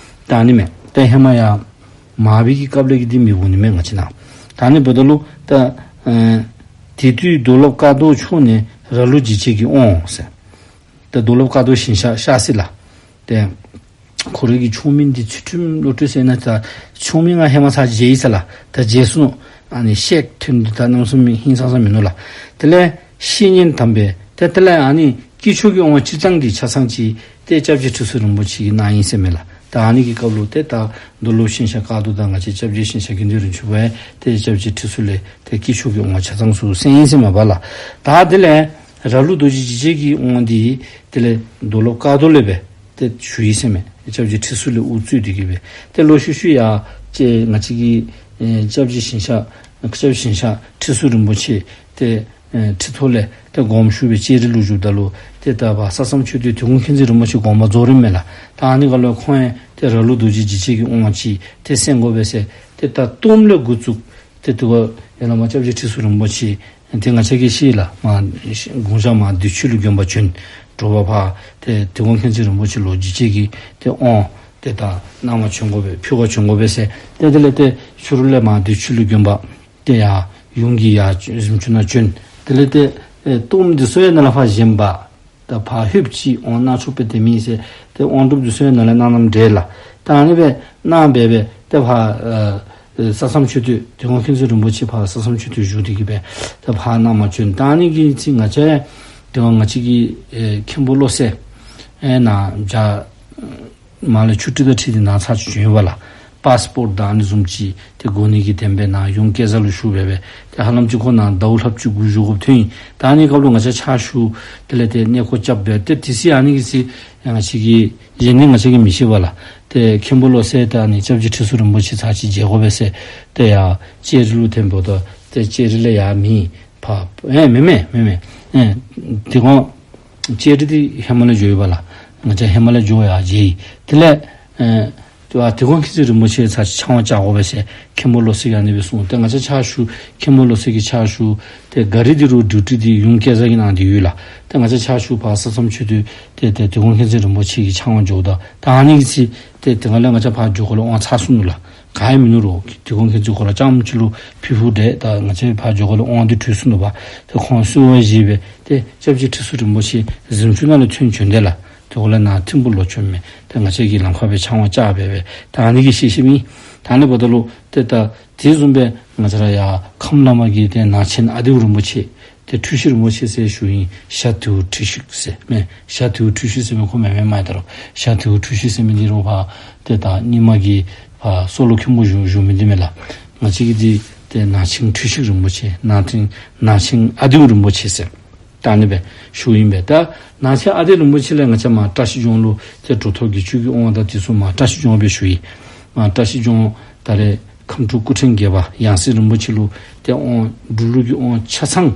ད་ཨ་ནི་མས། ད་ཧེ་མ་ཡར་མར་པའི་གི་སྐབས་ལས་ཀྱི་འདི་མི་འོང་ནི་མས་ང་བཅས་ནང་། ད་ཨ་ནི་འབདཝ་ད་ལུ་ད་ཨེ་དེ་དུས་རྡོར་སློབ་དཀར་རྡོར་མཆོག་ནས་ར་ལུག་འཇིགས་བྱེད་ཀྱི་དབང་ཟེར། ད་རྡོར་སློབ་དཀར་རྡོར་ཞིང་གཤེགས་ཤར་སི་ལ། ཏེ་ཁོ་རའི་གི་ཆོས་མིང་འདི་ཚུལ་ཁྲིམས་བློ་གྲོས་ཟེར་ན། ད་ཆོས་མིང་ང་ཧེ་མ་ཚར་བརྗེད་ཡི་ཟེར་ལགས། ད་བརྗེད་སོང་ནུག། ཨ་ནི་གཤེགས་ཐོན་ཏེ་ད་གནམ་མེད་ས་མེད་ཧིང་སངས་ས་མིན་ནུག་ལགས། དེ་ལས་བཤེས་གཉེན་དམ་པས་ཏེ་དེ་ལས་ཨ་ནི་དཀྱིལ་ཆོག་གི་དབང་ཆ་ཚང་འདི་ཆ་ཚང་ཅིག་ཏེ་སྐྱབས་རྗེ་ཁྲི་ཟུར་རིན་པོ་ཆེ་གིས་གནང་ཡི་ཟེར་མས་ལགས། ད་ཨ་ནི་གི་སྐབས་ལུ་ཏེ་ད་རྡོར་སློབ་ཞིང་གཤེགས་དཀར་རྡོར་དང་ང་བཅས་སྐྱབས་རྗེ་ཞིང་གཤེགས་དགེ་འདུན་རིན་ཆེན་བ་ཡང་ཏེ་སྐྱབས་རྗེ་ཁྲི་ཟུར་ལས་ཏེ་དཀྱིལ་ཆོག་གི་དབང་ཆ་ཚང་ཚུ་གསན་ཡི་ཟེར་མས་པ་ལགས། ད་དེ་ལས་ར་ལུག་རྡོ་རྗེ་འཇིགས་བྱེད་ཀྱི་དབང་འདི་དེ་ལས་རྡོར་སློབ་དཀར་རྡོར་ལས་སྦེ་ཏེ་ཞུ་ཡི་ཟེར་མས། སྐྱབས་རྗེ་ཁྲི་ཟུར་ལས་དབུ་གཙོས་ཏེ་གི་སྦེ་ཏེ་ལོག་ཤུལ་ཤུལ་ཡར་ཅིག་ང་བཅས་ཀྱི་ཨེ་སྐྱབས་རྗེ་ཞིང་གཤེགས་སྐྱབས་རྗེ་ཞིང་གཤེགས་ཁྲི་ཟུར་རིན་པོ་ཆེ་ཏེ་ཨེ་ཁྲི་ཐོག་ལས་ཏེ་དགོངས་ཞུ་སྦེ་ལྕགས་རི་ལུ་བཞུགསཔ་ད་ལུ་ཏེ་ད་ཕར་ས་མཚམས་མཆོད་རྟེན་དུས་འཁོར་མཁྱེན་བརྩེ་རིན་པོ་ཆེ་དགོངས་པ་རྫོགས་རནམ་མས་ལགས། ད་ཨ་ནི་སྐབས་ལུ་ཁོང་ཡང་ཏེ་ར་ལུག་རྡོ་རྗེ་འཇིགས་བྱེད་ཀྱི་དབང་ཅིག་ཏེ་གསན་དགོ་པས་ཟེར་ཏེ་ད་གཏོརམ་ལས་འགོ་བཙུགས་ཏེ་དེ་ཁར་ཡར་ལས་མར་སྐྱབས་རྗེ་ཁྲི་ཟུར་རིན་པོ་ཆེ་ཏེ་ང་བཅས་ཀྱིས་ཤེས་ལགས། མར་དགུང་ཞག་མར་བདེ་ཆོས་ལུ་དགོན་པ་བྱོན། དྲོ་པ་ཕར་ཏེ་འཁོར་མཁྱེན་བརྩེ་རིན་པོ་ཆེ་ལུ་འཇིགས་བྱེད་ཀྱི་ཏེ་དབང་ཏེ་ད་གནང་བར་བྱོན་དགོ་པས་ཕུལ་བར་བྱོན་དགོ་པས་ཟེར་ཏེ་དེ་ལས་ཏེ་ཕྱི་རུ་ལས་མར་བདེ་ཆོས་ལུ་དགོན་པ་ཏེ་ཡར་ཡུམ་གྱི་ཡར་གཟིམ་ཅུང་ནང་བྱོན། དེ་ལས་ཏེ་ཨེ་གཏོརམ་འདི་ཚུ་ཡང་ནཱ་ལས་ཕར་བཞེངས་པ། ད་ཕར་ལྷོདཔ་ཅིག་དབང་གནང་ཆོག་པའི་དེ་མེད་ཟེར་ཏེ་དབང་སྒྲུབ་འདི་ཚུ་ཡང་ནཱ་ལས་གནང་གནངམ་འདྲས་ལགས། ད་ཨ་ནི་སྦེ་གནང་སྦེ་སྦེ་ཏེ་ཕར་ཨེ་ས་མཚམས་མཆོད་རྟེན་འཁོར་མཁྱེན་བརྩེ་རིན་པོ་ཆེ་ཕར་ས་མཚམས་མཆོད་རྟེན་བཞུགས་ཏེ་གི་སྦེ་ཏེ་ཕར་གནངམ་བྱོན། ད་ཨ་ནི་གི་ཚེ་ང་བཅས་ཏེ་ང་བཅས་ཀྱི་ཨེ་མཁན་པོ་བློ་གསལ་ཨེ་ནཱ་བྱ་མར་ལས་ཆུ་ཊི་དང་འཁྲིལ་ཏེ་ནཱ་ཚར་ཅིག་བྱོན་ཡོད་པ་ལགས། པཱསི་པོརཊ་དང་ཨ་ནི་བཟུམ་ཅིག་ཏེ་དགོ་ནི་གི་དེ་སྦེ་ནཱ་ཡུམ་སྐལ་བཟང་ལུ་ཞུ་སྦེ་སྦེ་ཏེ་ཧ་ལམ་ཅིག་ཁོ་ནཱ་ཟླཝ་ལྷགཔ་ཅིག་སྒུག་བཞུགས་དགོཔ་ཐོན་ཡི། ད་ཨ་ནི་སྐབས་ལུ་ང་བཅས་ཕྱག་ཞུ་དེ་ལས་ཏེ་གནས་སྐོར་རྐྱབ་སྦེ་ཏེ་དེ་ཚེ་ཨ་ནི་གི་ཚེ་ང་བཅས་ཀྱིས་གཞན་ནི་ང་བཅས་ཀྱིས་མི་ཤེས་པ་ལགས། ཏེ་མཁན་པོ་བློ་གསལ་དང་ཨ་ནི་སྐྱབས་རྗེ་ཁྲི་ཟུར་རིན་པོ་ཆེ་ཚར་ཅིག་མཇལ་དགོ་པས་ཟེར་ཏེ་ཡར་ལྕགས་རི་ལུ་ཐོནམ་ད་ཏེ་ལྕགས་རི་ལས་ཡར་མི་ཕར་ཨེ་མེན་མེན་མེན་མེན་ཨེ་དེ་ཁོང་ལྕགས་རི་འདི་ཧེ་མ་ལས་འགྱོ་ཡོད་པ་ལགས། ང་བཅས་ཧེ་མ་ལས་འགྱོ་ཡར་མཇལ་ཡི། དེ་ལས་ཨེ་དེ་བ་འཁོར་མཁྱེན་བརྩེ་རིན་པོ་ཆེ་ཚར་ཅིག་ཕྱག་དབང་བཅར་དགོ་པས་ཟེར་མཁན་པོ་བློ་གསལ་གྱིས་ཨ་ནི་སྦེ་གསུངས། ཏེ་ང་བཅས་ཕྱག་ཞུ་མཁན་པོ་བློ་གསལ་གྱི་ཕྱག་ཞུ་ཏེ་གཱ་རི་འདི་རུང་ཌིའུ་ཊི་འདི་ཡུམ་སྐལ་བཟང་གིས་གནང་སྟེ་ཡོད་ལགས། ཏེ་ང་བཅས་ཕྱག་ཞུ་ཕར་ས་མཚམས་མཆོད་རྟེན་ཏེ་ཏེ་དེ་འཁོར་མཁྱེན་བརྩེ་རིན་པོ་ཆེ་གི་ཕྱག་དབང་འཇོགཔ་ད་ད་ཨ་ནི་གི་ཚེ་ཏེ་དེ་ཁར་ལས་ང་བཅས་ཕར་འགྱོ་དགོཔ་ལས་དབང་ཚར་སོང་ནུག་ལགས། ག་ཡང་མིན་ནུག་རོ། དེ་འཁོར་མཁྱེན་བརྩེ་ཁོ་ར་རྐྱངམ་ཅིག་ལུ་ཕུལ་ཕུལཝ་འདྲས། ད་ང་བཅས་ཕར་འགྱོ་དགོཔ་ལས་དབང་འདི་གྲོལ་སོང་ནུག་པ། ཏེ་ཁོང་གསོལ་བ་བཞེས་སྦེ་ཏེ་སྐྱབས་རྗེ་ཁྲི་ཟུར་རིན་པོ་ཆེ་གཟིམ་ཅུང་ནང་ལས་ཐོན་བྱོན་དེས་ལགས། དེ་ཁར་ལས་ནཱ་ཐིམ་ཕུག་ལོག་བྱོནམ་མས། ཏེ་ང་བཅས་ཀྱིས་ལམ་ཁར་སྦེ་ཕྱག་དབང་བཅར་སྦེ་སྦེ་ད་ཨ་ནི་གི་ཤེས་ཤེསཔ་ཨིན། ད་ཨ་ནི་འབདཝ་ད་ལུ་ཏེ་ད་དེ་བཟུམ་སྦེ་ང་བཅས་ར་ཡར་ཁམས་བླ་མ་གི་ཏེ་ནང་ཆེན་ཨ་ལྡེའུ་རིན་པོ་ཆེ་ཏེ་འཁྲུལ་ཞིག་རིན་པོ་ཆེ་ཟེར་ཞུཝ་ཨིན། ཞྭ་དེའུ་འཁྲུལ་ཞིག་ཟེར་མས། ཞྭ་དེའུ་འཁྲུལ་ཞིག་ཟེར་མི་ཁོ་མེན་མེན་མས་ད་རུང་། ཞྭ་དེའུ་འཁྲུལ་ཞིག་ཟེར་མི་འདི་རུང་ཕར་ཏེ་ད་རྙིང་མ་གི་ཕར་སྲོག་ལུ་མཁན་པོ་བཞུགས་བཞུགས་མི་འདི་མས་ལགས། ང་བཅས་ཀྱི་འདི་ཏེ་ནང་ཆེན་འཁྲུལ་ཞིག་རིན་པོ་ཆེ་ནང་ཆེན་ནང་ཆེན་ཨ་ལྡེའུ་རིན་པོ་ཆེ་ཟེར་ད་ཨ་ནི་སྦེ་ཞུཝ་ཨིན་པས། ད་ནང་ཆེན་ཨ་ལྡེ་རིན་པོ་ཆེ་ལས་ང་བཅས་མར་བཀྲ་ཤིས་ལྗོངས་ལུ་ཏེ་གྲུབ་ཐོབ་དགེ་བཅུ་གི་དབང་དང་དེ་ཚུ་མར་བཀྲ་ཤིས་ལྗོངས་སྦེ་ཞུ་ཡི། མར་བཀྲ་ཤིས་ལྗོངས་ད་རེས་ཁམས་སྤྲུལ་སྐུ་ཕྲེང་བརྒྱད་པ་ཡང་སྲིད་རིན་པོ་ཆེ་ལུ་ཏེ་དབང་འབྲུག་ལུགས་ཀྱི་དབང་ཆ་ཚང་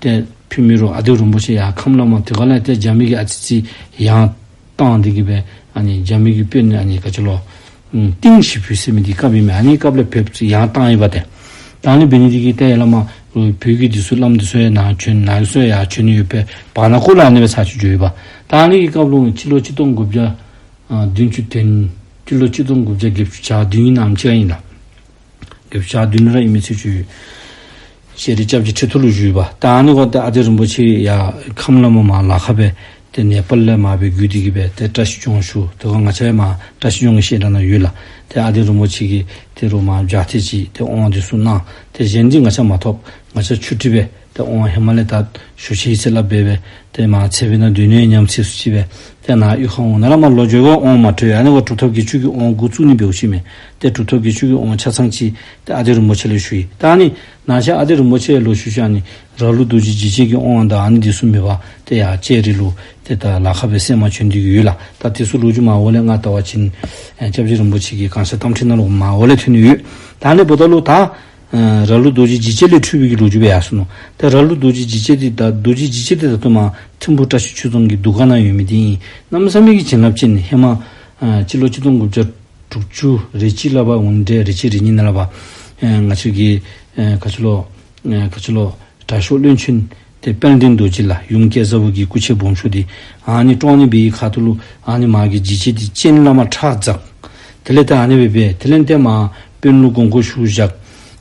ཏེ་ཕུལ་མི་རུང་ཨ་ལྡེའུ་རིན་པོ་ཆེ་ཡར་ཁམས་བླ་མ་དེ་ཁར་ལས་ཏེ་རྒྱ་མི་གིས་ཨ་ཙི་ཅིག་ཡང་བཏང་སྟེ་གི་སྦེ་ཨ་ནི་རྒྱ་མི་གི་དཔོན་ཨ་ནི་ག་ཅི་ལོ་ཨམ་ཏིང་ཞི་ཕུ་ཟེར་མི་འདི་བཀབ་ཨིན་མས། ཨ་ནི་སྐབས་ལས་བོདཔ་ཚུ་ཡང་བཏང་ཡི་པ་ཏེ། ད་ཨ་ནི་འབད་ནི་འདི་གིས་ཏེ་ཡར་ལས་མར་བོད་ཀྱི་འདི་ཚུ་བླམ་འདི་ཚུ་ཡང་ནཱ་བྱོན་ནཱ་ཚུ་ཡང་བྱོན་ཡོད་པས། བར་ན་ཁོ་ལུ་ཨ་ནི་སྦེ་ཚར་ཅིག་འགྱོ་ཡི་པ། ད་ཨ་ནི་གི་སྐབས་ལུ་སྤྱི་ལོ་གཅིག་སྟོང་དགུ་བརྒྱ་ཨ་བདུན་ཅུ་དོན་སྤྱི་ལོ་གཅིག་སྟོང་དགུ་བརྒྱ་བརྒྱད་ཅུ་གྱ་བདུན་ཨིན་ནམ་ཅིག་ཨིན་ལགས། བརྒྱད་ཅུ་གྱ་བདུན་ར་ཨིན་མི་ཚུལ་ཅིག་ཡོད། ཤེས་རིག་སྐྱབས་ཀྱི་ཁྲི་ཐོག་ལུ་བཞུགས་ཡོད་པ། ད་ཨ་ནི་འགོ་ཏེ་ཨ་ལྡེ་རིན་པོ་ཆེ་ཡར་ཁམས་བླ་མ་མར་ལ་ཁ་སྦེ་ཏེ་ནེ་པཱལ་ལས་མར་སྦེ་བརྒྱུད་དེ་གི་སྦེ་ཏེ་བཀྲ་ཤིས་ལྗོངས་ཞུ། དེ་ཁར་ང་བཅས་མར་བཀྲ་ཤིས་ལྗོངས་ཀྱི་བཤད་གྲྭ་ནང་ཡོད་ལགས། ཏེ་ཨ་ལྡེ་རིན་པོ་ཆེ་གིས་ཏེ་རུང་མར་བྱ་ཐེ་ཅིག་ཏེ་དབང་འདི་ཚུ་གནང་། ཏེ་གཞན་འདི་ང་བཅས་མ་ཐོབ། ང་བཅས་ཆུ་ཊི་སྦེ་ཏེ་དབང་ཧེ་མ་ལས་ད་ཞུ་ཅི་ཟེར་སླབ་སྦེ་སྦེ་ཏེ་མར་ཚེ་འཕོས་ནང་སྡོད་ནི་ཉམས་ཚེ་སུ་ཅིག་སྦེ་ཏེ་ནཱ་གཡུས་ཁར་འོང་ནཱ་ལས་མར་ལོག་འགྱོ་བ་དབང་མ་གྲོལ། ཨ་ནི་འགོ་གྲུབ་ཐོབ་དགེ་བཅུ་གི་དབང་འགོ་བཙུགས་ནི་འབདཝ་ཅིག་མས། ཏེ་གྲུབ་ཐོབ་དགེ་བཅུ་གི་དབང་ཆ་ཚང་ཅིག་ཏེ་ཨ་ལྡེ་རིན་པོ་ཆེ་ལས་ཞུ་ཡི། ད་ཨ་ནི་ནང་ཆེན་ཨ་ལྡེ་རིན་པོ་ཆེ་ལོག་ཞུ་ཞུ་ཨ་ནི་ར་ལུག་རྡོ་རྗེ་འཇིགས་བྱེད་ཀྱི་དབང་དང་ཨ་ནི་འདི་ཚུ་མེད་པར་ཏེ་ཡར་ལྕགས་རི་ལུ་ཏེ་ད་ལ་ཁ་སྦེ་གསན་མར་བྱོན་ཏེ་གི་ཡོད་ལགས། ད་དེ་ཚུ་ལོ་རྒྱུས་མར་འོག་ལས་ང་བལྟ་བ་ཅིན་ཨེ་སྐྱབས་རྗེ་རིན་པོ་ཆེ་གི་གང་ཤར་གཏམ་ཁྲིད་ནང་ལུ་མར་འོག་ལས་ཐོན་ནི་ཡོད། ད་ཨ་ནི་འབདཝ་ད་ལུ་ད་ཨེ་ར་ལུག་རྡོ་རྗེ་འཇིགས་བྱེད་ལས་འཁྲུངས་པའི་གི་ལོ་རྒྱུས་སྦེ་ཡར་སོང་ནུག། ད་ར་ལུག་རྡོ་རྗེ་འཇིགས་བྱེད་འདི་ད་རྡོ་རྗེ་འཇིགས་བྱེད་འདི་ད་ལྟོ་མར་ཐིམ་ཕུག་བཀྲ་ཤིས་ཆོས་རྫོང་གི་འདུ་ཁང་ནང་ཡོད་མི་འདི་ཨིན། གནམ་མེད་ས་མེད་ཀྱི་བྱིན་རླབས་ཅན། ཧེ་མ་ཨེ་སྤྱི་ལོ་གཅིག་སྟོང་དགུ་བརྒྱ་དྲུག་ཅུ་རེ་གཅིག་ལས་ཕར་འོང་འདྲས་རེ་གཅིག་རེ་གཉིས་ནང་ལས་ཕར་ཨེ་ང་བཅས་ཀྱི་ཨེ་ག་ཅི་ལོ་ཨེ་ག་ཅི་ལོ་དྲག་ཤོས་བློན་ཆེན་ཏེ་ དཔལ་ལྡན་རྡོ་རྗེ་ལགས། ཡུམ་སྐལ་བཟང་པོ་གི་སྐུ་ཆས་སྦོམ་ཤོས་འདི་ཨ་ནི་བཀྲོངས་ནི་འབད་བའི་ཁ་ཐུག་ལུ་ཨ་ནི་མ་གི་འཇིགས་བྱེད་འདི་སྤྱན་ལམ་ཁྲག་འཛག། དེ་ལས་ཏེ་ཨ་ནི་སྦེ་འབད། དེ་ལས་ཏེ་མ་དཔོན་ལུ་དགོངས་སྐོར་ཞུ་བཞག།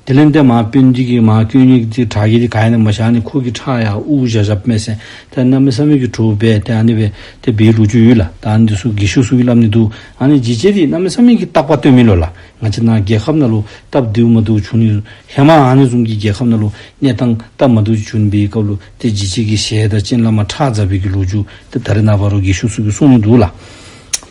དེ་ལས་ཏེ་མ་དཔོན་འདི་གིས་མ་དཀོན་གཉེར་འདི་དྲག་གི་འདི་ག་ཡང་མ་ཤེས། ཨ་ནི་ཁོ་གི་ཁྲག་ཡང་དབུགས་བཞག་བཞགཔ་མས་ཟེར། ཏེ་གནམ་མེད་ས་མེད་ཀྱི་འདྲོག་སྦེ་ཏེ་ཨ་ནི་སྦེ་ཏེ་འབད་ལོ་རྒྱུས་ཡོད་ལགས། ད་ཨ་ནི་འདི་ཚུ་རྒས་ཤོས་ཚུ་གིས་སླབ་ནི་འདུག། ཨ་ནི་འཇིགས་བྱེད་འདི་གནམ་མེད་ས་མེད་ཀྱི་རྟག་པ་སྟོན་མི་ལོ་ལགས། ང་བཅས་ནཱ་རྒྱལ་ཁབ་ནང་ལུ་སྟབས་བདེཝ་མ་བདེཝ་བྱུང་ནི་ཧེ་མ་ཨ་ནི་བཟུམ་གྱི་རྒྱལ་ཁབ་ནང་ལུ་གནས་སྟངས་སྟབས་མ་བདེཝ་ཅིག་བྱུང་བའི་སྐབས་ལུ་ཏེ་འཇིགས་བྱེད་ཀྱི་ཞལ་དང་སྤྱན་ལམ་ཁྲག་འཛག་པའི་གི་ལོ་རྒྱུས་ཏེ་ད་རེས་ནངས་པ་རུང་རྒས་ཤོས་ཚུ་གིས་གསུང་ནི་འདུག་ལགས།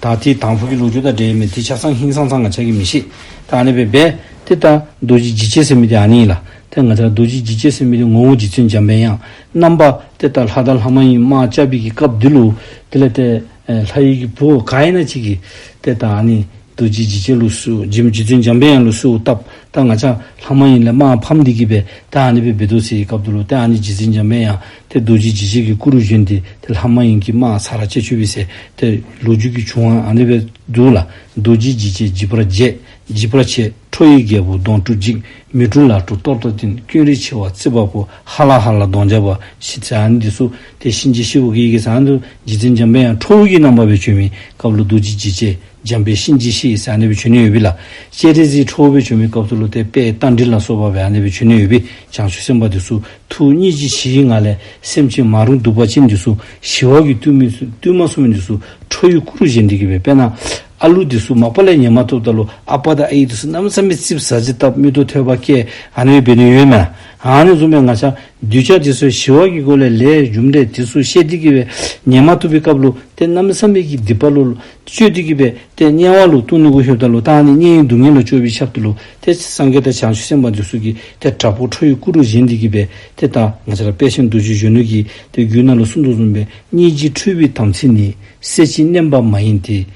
ད་དེ་དང་ཕུ་གི་ལོ་རྒྱུས་དང་འབྲེལ་མི་དེ་ཆ་ཚང་ཧིང་སང་ཚང་ང་བཅས་ཀྱིས་མི་ཤེས། ད་ཨ་ནི་སྦེ་འབད་ཏེ་ད་རྡོ་རྗེ་འཇིགས་བྱེད་ཟེར་མི་འདི་ཨ་ནི་ཨིན་ལགས། ཏེ་ང་བཅས་རྡོ་རྗེ་འཇིགས་བྱེད་ཟེར་མི་འདི་ངོ་བོ་རྗེ་བཙུན་འཇམ་པའི་དབྱངས། རྣམ་པ་ཏེ་ད་ལྷ་དང་ལྷ་མ་ཡིན་དམག་རྐྱབ་པའི་གི་སྐབས་འདི་ལུ་དེ་ལས་ཏེ་ཨེ་ལྷ་ཡི་གི་བུ་ག་ཨིན་ན་ཅིག་གིས་ཏེ་ད་ཨ་ནི་རྡོ་རྗེ་འཇིགས་བྱེད་ལུ་གསོལ། རྗེ་རྗེ་བཙུན་འཇམ་པའི་དབྱངས་ལུ་གསོལཝ་བཏབ། ད་ང་བཅས་ལྷ་མ་ཡིན་ལས་དམག་ཕམ་འདི་གིས་སྦེ་ད་ཨ་ནི་སྦེ་འབད་དོ་ཟེར་བའི་སྐབས་འདི་ལུ་ཏེ་ཨ་ནི་རྗེ་བཙུན་འཇམ་པའི་དབྱངས་ཏེ་རྡོ་རྗེ་འཇིགས་བྱེད་ཀྱི་སྐུ་རུ་བཞེངས་ཏེ་ཏེ་ལྷ་མ་ཡིན་གྱི་དམག་ཚར་ར་བཅད་བཅུག་པས་ཟེར་ཏེ་ལོ་རྒྱུས་ཀྱི་བྱུང་བ་ཨ་ནི་སྦེ་འདུག་ལགས། རྡོ་རྗེ་འཇིགས་བྱེད་འཇིགས་པར་བྱེད། འཇིགས་པར་བྱེད། ཁྲོ་བོའི་རྒྱལ་པོ་གདོང་དྲུག་འཇིགས། མི་འཁྲུགས་ལག་དྲུག་གཏོར་དང་བསྟུན། ཀུན་རིག་མཆེ་བ་རྩིག་པ་པོ། ཧ་ལ་ཧ་ལ་གདོང་བརྒྱ་པ་ཞེས་ཟེར་ཨ་ནི་འདི་ཚུ་ཏེ་གཤིན་རྗེ་ཤི་བོ་གི་ཡི་གེ་ཟེར་ཨ་ནི་རྗེ་བཙུན་འཇམ་པའི་དབྱངས་ཁྲོ་བོ་གི་རྣམ་པ་སྦེ་བྱོན་མི་སྐབས་ལུ་རྡོ་རྗེ་འཇིགས་བྱེད་འཇམ་དཔལ་གཤིན་རྗེ་ཤི་ཟེར་ཨ་ནི་སྦེ་བྱོན་ནི་ཡོད་པས་ལགས། སྤྱན་རས་གཟིགས་ཁྲོ་བོ་སྦེ་བྱོན་མི་སྐབས་སུ་ལུ་ཏེ་དཔལ་རྟ་མགྲིན་ལ་སོགས་པ་སྦེ་ཨ་ནི་སྦེ་བྱོན་ནི་ཡོད་པས། བྱང་ཆུབ་སེམས་དཔའ་འདི་ཚུ་ཐུགས་སྙིང་རྗེ་ཞི་བའི་ངང་ལས་སེམས་ཅན་མ་རུངས་གདུག་པ་ཅན་འདི་ཚུ་ཞི་བ་གིས་བཏུལ་མི་བཏུལ་མ་ཚུགས་མི་འདི་ཚུ་ཁྲོ་བོའི་སྐུ་རུ་བཞེངས་ཏེ་གི་སྦེ། དཔེར་ན་ཨ་ལུ་འདི་ཚུ་མ་པ་ལས་ཉན་མ་བཏུབ་ད་ལུ་ཨ་པ་དང་ཨའི་འདི་ཚུ་གནམ་མེད་ས་མེད་རྩིགཔ་ཟ་བྱེད་བཏབ། མིག་ཏོ་ཐོད་པ་བཀལ། ཨ་ནི་སྦེ་འབད་ནི་ཡོད་མེན་ན། ཨ་ནི་བཟུམ་སྦེ་ང་བཅས་གདུལ་བྱ་འདི་ཚུ་ཞི་བ་གི་སྒོ་ལས་ལས་རྒྱུ་འབྲས་འདི་ཚུ་ཤེས་ཏེ་གི་སྦེ་ཉན་མ་བཏུབ་པའི་སྐབས་ལུ་ཏེ་གནམ་མེད་ས་མེད་ཀྱི་སྡིག་པ་ལུ་སྤྱོད་དེ་གི་སྦེ་ཏེ་དམྱལ་བ་ལུ་ལྟུང་ནི་གུ་ལྷོདཔ་ད་ལུ་ད་ཨ་ནི་དམྱལ་བའི་སྡུག་བསྔལ་ལུ་སྤྱོད་པའི་ཆེད་དུ་ལུ་ཏེ་སངས་རྒྱས་དང་བྱང་ཆུབ་སེམས་དཔའ་འདི་ཚུ་གིས་ཏེ་དྲག་པོ་ཁྲོ་བོའི་སྐུ་རུ་བཞེངས་ཏེ་གི་སྦེ་ཏེ་ད་ང་བཅས་ར་དཔལ་ཆེན་རྡོ་རྗེ་གཞོན་ནུ་གི་ཏེ་རྒྱུད་ནང་ལུ་གསུངས་དོ་བཟུམ་སྦེ། སྙིང་རྗེ་ཁྲོས་པའི་དམ་ཚིག་ནི། སྲེད་ཅིང་མནན་པ་མ་ཡིན་ཏེ།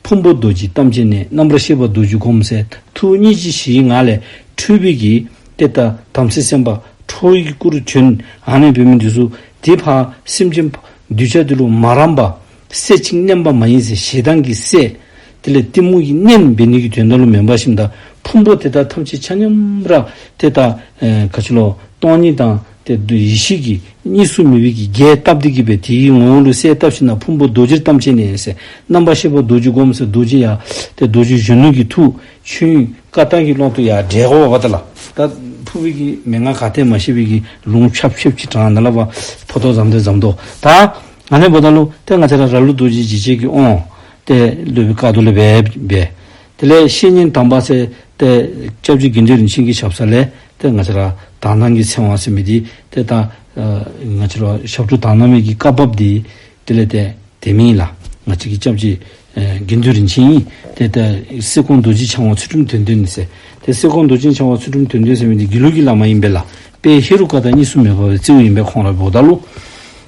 ཕུང་པོ་རྡོ་རྗེའི་གཏམ་ཅན་ནི། རྣམ་པར་ཤེས་པ་རྡོ་རྗེ་བསྒོམ་ཟེར། ཐུགས་སྙིང་རྗེ་ཞི་བའི་ངང་ལས་ཁྲོས་པའི་གི་ཏེ་ད་དམ་ཚིག་སེམས་དཔའ་ཁྲོ་བོའི་གི་སྐུ་རུ་བྱོན། ཨ་ནི་འབད་མི་འདི་ཚུ་ཏེ་ཕར་སེམས་ཅན་གདུལ་བྱ་འདི་ལུ་མ་རངས་པ། སྲེད་ཅིང་མནན་པ་མ་ཡིན་ཟེར་ཞེ་སྡང་གི་སྲེད། དེ་ལས་གཏི་མུག་གི་མནན་འབད་ནི་གི་དོན་དག་ལུ་མེན་པར་ཞིནམ་ད་ཕུང་པོ་དེ་དག་ཐམས་ཅད་ཆ་མཉམ་ར་ཏེ་ད་ཨེ་ག་ཅི་ལོ་སྟོང་ཉིད་དང་ཏེ་ཡེ་ཤེས་ཀྱི་གཉིས་སུ་མེད་པའི་གི་རྒྱས་བཏབ་སྟེ་གི་སྦེ་དེའི་ངོ་བོ་ལུ་གསལ་བཏབ་ཞིནམ་ཕུང་པོ་རྡོ་རྗེའི་གཏམ་ཅན་ནི་ཟེར། རྣམ་པར་ཤེས་པ་རྡོ་རྗེ་བསྒོམ་ཟེར། རྡོ་རྗེ་ཡང་ཏེ་རྡོ་རྗེ་གཞོན་ནུ་གི་ཐུགས་ཆོས་དབྱིངས་ཀ་དག་གི་ཀློང་དུ་ཡར་བསྒྲལ་དགོ་པ་ད་ལགས། ད་ཕུག་པའི་གི་མན་ངག་ག་དེ་མ་ཤེས་པའི་གི་ལུང་ཕྱབ་ཕྱབ་ཅིག་དྲངས་ནཱ་ལས་ཕར་ཕོ་ཏོ་ཟམ་ཏེ་ཟམ་ཏོ། ད་ཨ་ནི་འབདཝ་ད་ལུ་ཏེ་ང་བཅས་ར་ར་ལུག་རྡོ་རྗེ་འཇིགས་བྱེད་ཀྱི་དབང་ཏེ་སློབ་དཔོན་བཀའ་བསྡུ་ལས་འབད་འབད། དེ་ལས་བཤེས་གཉེན་དམ་པ་ཟེར་ཏེ་སྐྱབས་རྗེ་དགེ་འདུན་རིན་ཆེན་གྱི་ཞབས་ས་ལས་ཏེ་ང་བཅས་ར་དག་སྣང་གི་ཚེ་དབང་ཟེར་མི་འདི་ཏེ་ད་ཨ་ང་བཅས་ར་ཞབས་དྲུང་དག་སྣང་མའི་གི་བཀའ་བབས་འདི་དེ་ལས་ཏེ་དེ་མེན་ལགས། ང་བཅས་ཀྱི་སྐྱབས་རྗེ་ཨེ་དགེ་འདུན་རིན་ཆེན་ཨིན། ཏེ་ད་གསེར་ཀོང་རྡོ་རྗེ་འཆང་དབང་ཚུལ་ཁྲིམས་དོན་ལྡན་ཟེར། ཏེ་གསེར་ཀོང་རྡོ་རྗེ་འཆང་དབང་ཚུལ་ཁྲིམས་དོན་ལྡན་ཟེར་མི་འདི་དགེ་ལུགས་ཀྱི་བླ་མ་ཨིན་པས་ལགས། དཔལ་ཧེ་རུ་ཀ་དང་གཉིས་སུ་མེད་པ་སྦེ་བརྩིཝ་ཨིན་པས་ཁོང་ར་འབདཝ་ད་ལུ།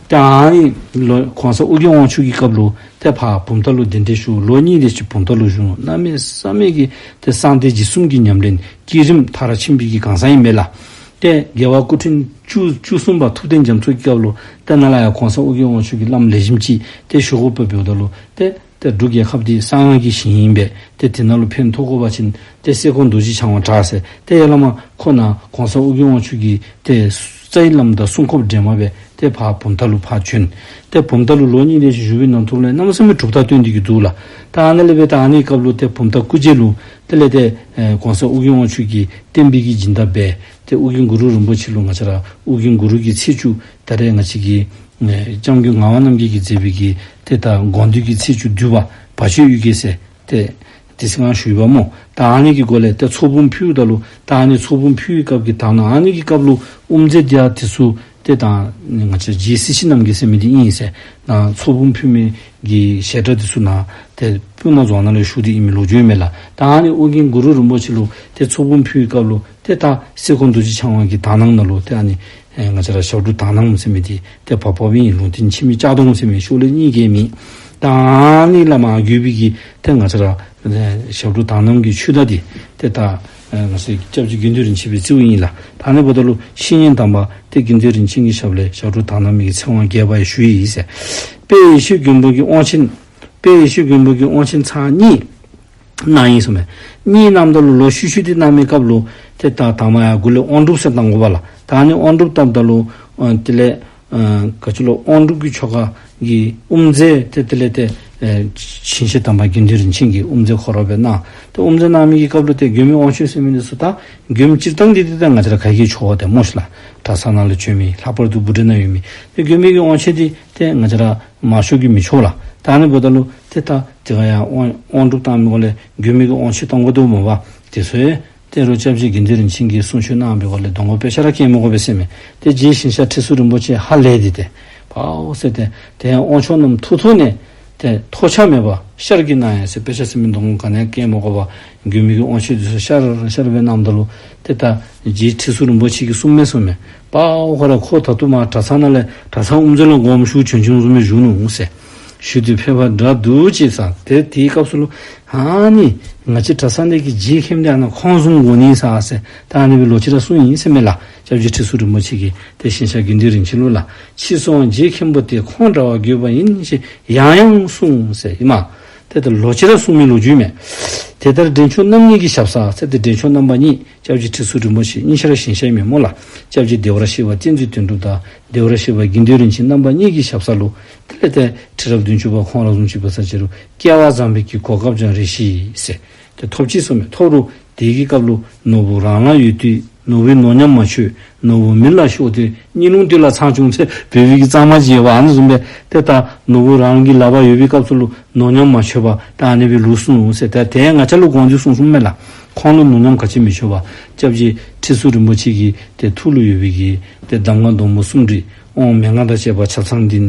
ཏེ་ཨ་ནི་ལོ་གོང་ས་ཨོ་རྒྱན་དབང་ཕྱུག་གི་སྐབས་ལུ་ཏེ་ཕར་བུམ་ཐང་ལུ་གདན་འདྲེན་ཞུ། ལོ་གཉིས་དེ་ཅིག་བུམ་ཐང་ལུ་བཞུགས། གནམ་མེད་ས་མེད་ཀྱི་ཏེ་གསང་བདེ་འཇིགས་གསུམ་གྱི་ཉམས་ལེན་བསྐྱེད་རིམ་མཐར་ཕྱིན་པའི་གི་གང་ཟག་ཨིན་པས་ལགས། ཏེ་རྒྱལ་བ་སྐུ་ཕྲེང་བཅུ་བཅུ་གསུམ་པ་ཐུབ་བསྟན་རྒྱ་མཚོ་གི་སྐབས་ལུ་ཏེ་ནཱ་ལས་ཡར་གོང་ས་ཨོ་རྒྱན་དབང་ཕྱུག་གི་བླམ་ལེགས་ཤོམ་ཅིག་ཏེ་ཞུ་དགོ་པས། འབདཝ་ད་ལུ་ཏེ་ཏེ་འབྲུག་རྒྱལ་ཁབ་འདི་གསང་སྔགས་ཀྱི་ཞིང་ཨིན་པས། ཏེ་དེ་ནང་ལུ་ཕན་ཐོགས་དགོ་པ་ཅིན་ཏེ་གསེར་ཀོང་རྡོ་རྗེ་འཆང་དབང་དྲག་ཟེར། ཏེ་ཡ་བླ་མ་ཁོ་ནཱ་གོང་ས་ཨོ་རྒྱན་དབང་ཕྱུག་གི་ཏེ་རྩ་བའི་བླམ་དང་སྲུང་སྐྱོབ་འདྲེས་མ་སྦེ་ཏེ་ཕར་བུམ་ཐང་ལུ་ཕར་བྱོན། ཏེ་བུམ་ཐང་ལུ་ལོ་གཉིས་དེ་ཅིག་བཞུགས་པའི་ནང་དུ་ལས་གནམ་མེད་ས་མེད་གྲུབ་རྟགས་སྟོན་ཏེ་གི་འདུག་ལགས། ད་ཨ་ནཱ་ལས་འབད་ད་ཨ་ནི་སྐབས་ལུ་ཏེ་བུམ་ཐང་སྐུ་རྗེས་ལུ་དེ་ལས་ཏེ་ཨེ་གོང་ས་ཨོ་རྒྱན་དབང་ཕྱུག་གི་བསྟན་པའི་གི་སྦྱིན་བདག་འབད། ཏེ་ཨོ་རྒྱན་གུ་རུ་རིན་པོ་ཆེ་ལུ་ང་བཅས་ར་ཨོ་རྒྱན་གུ་རུ་གི་ཚེས་བཅུ་ད་རེས་ང་བཅས་ཀྱི་ཨེ་སྐྱབས་མགོན་ངག་དབང་རྣམ་རྒྱལ་གྱིས་མཛད་པའི་གི་ཏེ་ད་དགོངས་འདུས་ཀྱི་ཚེས་བཅུ་བསྡུས་པ་བ་ཕྱི་གཡུལ་རྒྱལ་ཟེར་ཏེ་དེ་ཚེ་ང་ཞུ་ཡི་པ་སྨོ། ད་ཨ་ནི་གི་སྒོ་ལས་ཏེ་ཚོགས་འབུམ་ཕུལཝ་ད་ལུ་ད་ཨ་ནི་ཚོགས་འབུམ་ཕུལ་བའི་སྐབས་ཀྱི་དག་སྣང་ཨ་ནི་གི་སྐབས་ལུ་དབུ་མཛད་དེ་ཡང་དེ་ཚུ་ཏེ་ད་ང་བཅས་རྗེ་སྲིད་ཞི་རྣམ་རྒྱལ་ཟེར་མི་འདི་ཨིན་ཟེར། ནཱ་ཚོགས་འབུམ་ཕུལ་མི་གི་ཞལ་བྲག་འདི་ཚུ་ནཱ་ཏེ་པདྨ་རྫོང་ནང་ལུ་བཞུགས་ཏེ་ཨིན་མི་ལོ་རྒྱུས་མས་ལགས། ད་ཨ་ནི་ཨོ་རྒྱན་གུ་རུ་རིན་པོ་ཆེ་ལུ་ཏེ་ཚོགས་འབུམ་ཕུལ་བའི་སྐབས་ལུ་ཏེ་ད་གསེར་ཀོང་རྡོ་རྗེ་འཆང་དབང་གི་དག་སྣང་ནང་ལུ་ཏེ་ཨ་ནི་ཨེ་ང་བཅས་ར་ཞབས་དྲུང་དག་སྣང་ཟེར་མི་འདི་ཏེ་བབས་བབསཔ་ཨིན། ལུང་བསྟན་འཆི་མེད་ལྕགས་གདོང་ཟེར་མི་ཤོ་ལོ་ཀ་གཉིས་ཀྱི་མིང་། ད་ཨ་ནི་ལས་མར་བརྒྱུད་པའི་གི་ཏེ་ང་བཅས་ར་ཨེ་ཞབས་དྲུང་དག་སྣང་གི་ཆོས་བརྡ་འདི་ཏེ་ད་ཨེ་ང་བཅས་སྐྱབས་རྗེ་དགེ་འདུན་རིན་ཆེན་སྦེ་བརྩིཝ་ཨིན་ལགས། ད་ཨ་ནི་འབདཝ་ད་ལུ་བཤེས་གཉེན་དམ་པ་ཏེ་དགེ་འདུན་རིན་ཆེན་གྱི་ཞབས་ལས་ཞབས་དྲུང་དག་སྣང་མའི་གི་ཚེ་དབང་རྒྱས་པ་ཡང་ཞུ་ཡི་ཟེར། དཔལ་ཡེ་ཤེས་མགོན་པོ་གི་དབང་ཆེན་དཔལ་ཡེ་ཤེས་མགོན་པོ་གི་དབང་ཆེན་ཚར་གཉིས་གནང་ཡི་ཟེར་མས། གཉིས་གནངམ་ད་ལུ་ལོག་ཤུལ་ཤུལ་འདི་གནང་མི་སྐབས་ལུ་ཏེ་ད་དང་པ་ཡར་འགོ་ལས་དབང་སྒྲུབ་ཟེར་གཏང་དགོ་པས་ལགས། ད་ཨ་ནི་དབང་སྒྲུབ་བཏངམ་ད་ལུ་ཨ་དེ་ལས་ ཨ་ག་ཅི་ལོ་དབང་སྒྲུབ་ཀྱི་ཆོ་ག་གི་དབུ་མཛད་དེ་དེ་ལས་ཏེ་ཨེ་ཞིང་གཤེགས་དམ་པ་དགེ་འདུན་རིན་ཆེན་གྱིས་དབུ་མཛད་ཁོ་ར་སྦེ་གནང་། ཏེ་དབུ་མཛད་གནང་མི་གི་སྐབས་ལུ་ཏེ་མགོན་པོའི་དབང་ཆོག་ཟེར་མི་འདི་ཚུ་ད་མགོནམ་སྤྱིར་བཏང་འདི་ཏེ་ད་ང་བཅས་ར་ག་གིས་ཆོག་སྟེ་སྨོ་ཤིག་ལགས། གྲྭ་ཚང་ནང་ལུ་བྱོན་མི་ལྷག་པར་དུ་སྦུག་གྲལ་ནང་ཡོད་མི་ཏེ་མགོན་པོའི་གི་དབང་ཆོག་འདི་ཏེ་ང་བཅས་ར་མང་ཤོས་ཀྱིས་མི་ཆོག་ལགས། ད་ཨ་ནི་འབདཝ་ད་ལུ་ཏེ་ད་དེ་ཁར་ཡང་དབང་དབང་སྒྲུབ་བཏང་མི་འགོ་ལས་མགོན་པོའི་གི་དབང་ཆོག་བཏང་དགོ་དོ་སྨོ་པ། དེ་ཚུ་ཡང་ཏེ་རུང་སྐྱབས་རྗེ་དགེ་འདུན་རིན་ཆེན་གྱིས་གསུང་ཆོག་གནང་བའི་སྒོ་ལས་གདོང་ཁར་དཔེ་ཆ་ར་བཀལ་མི་དགོ་པས་ཟེར་མས། ཏེ་རྗེ་ཞིང་གཤེགས་ཁྲི་ཟུར་རིན་པོ་ཆེ་ཧ་ལས་ཏེ་ཏེ་པའོ་ཟེར་ཏེ་ཏེ་དབང་ཆོག་རྣམས་ཐུགས་ཐོག་ནས་ཏེ་ཐོགས་ཆགས་མེད་པར་ཤར་གྱིས་གནང་ཡ་ཟེར། དཔེ་ཆ་ཟེར་མི་གདོང་ཁར་ག་ནི་ཡང་བཀལ་མི་དགོ་པར་མགོན་པོའི་གི་དབང་ཆོག་འདི་ཚུ་ཤར་ཤར་སྦེ་གནངམ་ད་ལུ་ཏེ་ད་རྗེ་ཁྲི་ཟུར་རིན་པོ་ཆེ་གིས་གསུངམ་མས་གསུངམ་མས། པའོ་ཁོ་ར་ཁོ་ད་ལྟོ་མར་གྲྭ་ཚང་ནང་ལས་གྲྭ་ཚང་དབུ་མཛད་ལུ་དགོངསམ་ཞུ་བྱོན་བྱོནམ་བཟུམ་སྦེ་བཞུགས་ནུག་ཟེར། ཞུ་དུས་ཕེབས་པ་འདྲ་འདུག་ཅེས་ཟེར། ཏེ་དེའི་སྐབས་སུ་ལུ་ཨ་ནི་ང་བཅས་གྲྭ་ཚང་འདི་གི་རྗེ་མཁན་འདི་ཨ་ནཱ་ཁོང་བཟུམ་དགོ་ནི་ཟེར་ཟེར་ད་ཨ་ནི་སྦེ་ལོག་ཅི་ར་གསུངས་ཡི་ཟེར་མས་ལགས། སྐྱབས་རྗེ་ཁྲི་ཟུར་རིན་པོ་ཆེ་གིས་ཏེ་ཞིང་གཤེགས་དགེ་འདུན་རིན་ཆེན་ལུ་ལགས། ཕྱིས་སུའང་རྗེ་མཁན་པོ་དེ་ཁོང་འདྲ་བར་དགོས་པ་ཡིན་ཞེས་ཡང་ཡང་གསུངས་ཟེར་ཨིན་མས། ཏེ་ད་ལོག་ཅི་ར་གསུངས་མི་ལོ་རྒྱུས་མས། དེ་ལྟར་འདྲེན་མཆོག་རྣམ་གཉིས་ཀྱི་ཞབས་སར་ཟེར་ཏེ་འདྲེན་མཆོག་རྣམ་པ་གཉིས་སྐྱབས་རྗེ་ཁྲི་ཟུར་རིན་པོ་ཆེ་གཉིས་ཆ་ར་ཞིང་གཤེགས་མས་སྨོ་ལགས། སྐྱབས་རྗེ་བདེ་བར་གཤེགས་པ་བསྟན་འཛིན་དོན་གྲུབ་དང་བདེ་བར་གཤེགས་པ་དགེ་འདུན་རིན་ཆེན་རྣམ་པ་གཉིས་ཀྱི་ཞབས་སར་ལུ་དེ་ལས་ཏེ་ཁྲི་རབས་བདུན་ཅུ་པ་ཁོང་ར་བཟུམ་ཅིག་འབད་ས་ཅི་རུང་སྐལ་བ་བཟང་པོའི་གི་གོ་སྐབས་ཀྱང་རེ་ཞིག་ཟེར་ཏེ་ཐོབ་ཅི་གསུངས་མས། ཐོབ་རུང་དེ་གི་སྐབས་ལུ་ནོར་བུ་རང་ལ་ཡོད་དུས་ནོར་བུའི་ནོར་ཉམས་མ་ཆོད། ནོར་བུ་མི་ལ་ཤོར་ཏེ་གཉིད་ལུང་དེ་ལ་ཚང་བྱུང་ཟེར་བོད་པའི་གི་གཙང་མ་བྱེད་པ་ཨ་ནི་བཟུམ་སྦེ་ཏེ་ད་ནོར་བུ་རང་གི་ལག་པར་ཡོད་པའི་སྐབས་སུ་ལུ་ནོར་ཉམས་མ་ཆོད་པར་ད་ཨ་ནི་སྦེ་ལུས་སོ་ནུག་ཟེར། ད་དེ་ཡང་ང་བཅས་ལུ་དགོངས་ཏེ་གསུངས་གསུངསམ་མས་ལགས། ཁོང་ལུ་ནོར་ཉམས་ག་ཅི་མི་ཆོད་པར་སྐྱབས་རྗེ་ཁྲི་ཟུར་རིན་པོ་ཆེ་གི་ཏེ་ཐུགས་ལུ་ཡོད་པའི་གི་ཏེ་གདམས་ངག་སྡོང་པོ་གསུམ་དྲིལ་དབང་མན་ངག་དང་བཅས་པ་ཆ་ཚང་འདི་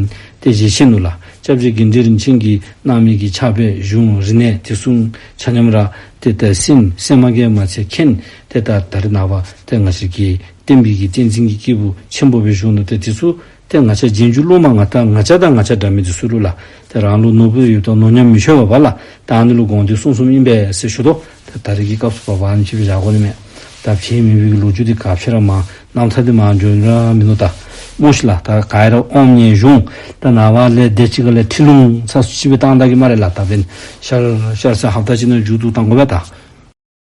ཏེ་བཞེས་ཆི་ནུག་ལགས། སྐྱབས་རྗེ་དགེ་འདུན་རིན་ཆེན་གྱིས་གནང་མི་གི་ཕྱག་དཔེ་གཞུང་རིག་གནས་དེ་ཚུ་ཆ་མཉམ་ར་ཏེ་ད་གསན་གསན་མ་གིས་མ་ཚད་མཁྱེན། ཏེ་ད་ད་རེས་ནངས་པ་ཏེ་ང་བཅས་ཀྱི་བསྟན་པའི་གི་བསྟན་འཛིན་གྱི་སྐྱེས་བུ་ཆེན་པོ་སྦེ་བཞུགས་ནུག། ཏེ་དེ་ཚུ་ཏེ་ང་བཅས་རྗེས་འཇུག་སློབ་མ་ང་ད་ང་བཅས་དང་ང་བཅས་འདྲ་མི་དེ་ཚུ་ལུ་ལགས། ཏེ་རང་ལུ་ནོར་བུ་ཡོདཔ་ད་ནོར་ཉམས་མི་ཆོད་པ་ལགས། ད་ཨ་ནི་ལུ་དགོངས་ཏེ་གསུངས་གསུངསམ་ཨིན་པས་ཟེར་ཞུ་དོ། ཏེ་ད་རེས་ཀྱི་སྐབས་སུ་བབ་པ་ཨ་ནི་ཅིག་སྦེ་བཞག་དགོ་ནི་མས། ད་བྱེད་མི་བའི་གི་ལོ་རྒྱུས་འདི་ག་ཕྱི་ར་མ་རྣམ་ཐར་འདི་མ་འགྱོ་ར་མིན་ནུག། ད་སྨོ་ཤིག་ལགས། ད་ག་ར་ཨོམ་ཉལ་གཞུང་ད་ནངས་པ་ལས་དེ་ཅིག་ལས་ཁྲིད་ལུང་ཚར་སུ་ཅིག་སྦེ་བཏང་ད་གི་སྨ་རེ་ལགས། ད་འབདན་ཤར་ཤར་ས་ཧབ་ད་ཅིག་ནང་མཇུག་བསྡུ་བཏང་དགོ་པས་ད།